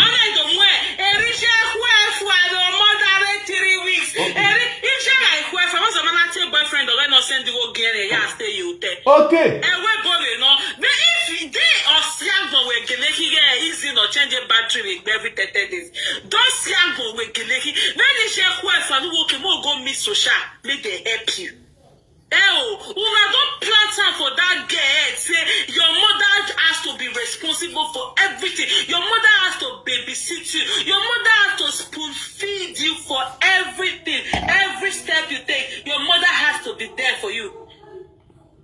Ana ido mwe. Erisha kwe for the mother three weeks. Eri isha like kwe for was a man take boyfriend or not send the work here. Ya stay you there. Okay. And we both no. But if they or siago we geleki, yeah, easy no change a battery with every thirty days. Don't siago we geleki. Then isha kwe for the work mo go miss social. Make they help you. Eh, oh, una don plant am for that girl head say your mother has to be responsible for everything. Your mother has to babysit you. Your mother has to spoon feed you for everything. Every step you take, your mother has to be there for you.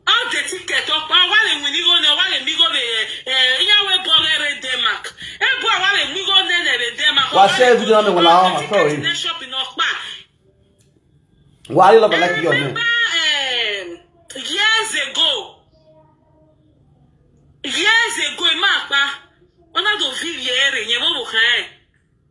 How the ticket up? How wale we go there? Wale mi go there? Eh, eh, iyawe bore re Denmark. Eh, boy, wale mi go there, there Denmark. Wa share video na me wala, sorry. Shop in Okpa. Why you love like your man? Remember, um, years ago, years ago, Mapa, one of the video here, you know, okay?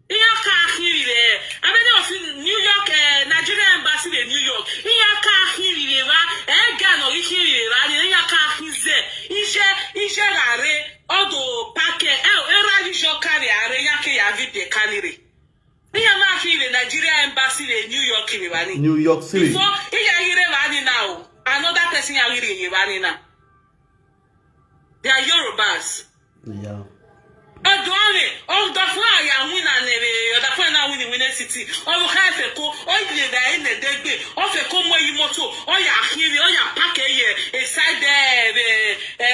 In your car, here, I mean, of New York, uh, Nigeria embassy in New York. In your car, here, eh, Ghana, here, in your car, here, Ije, Ije, Rare, Odo, Pake, eh, Era, Ije, Kari, Are, Yake, Yavi, Kaniri. Iya na ki the Nigeria embassy in New York in Iwani. New York City. Before iya ire Iwani now, another person ya ire Iwani now. They are Yorubas. Yeah. Odone, Odafuna ya win and Odafuna na win in Winner City. Odu ka feko, o ile da in the degbe, o feko mo yi moto, o ya kiri, o ya pack e ye, inside the, the, eh,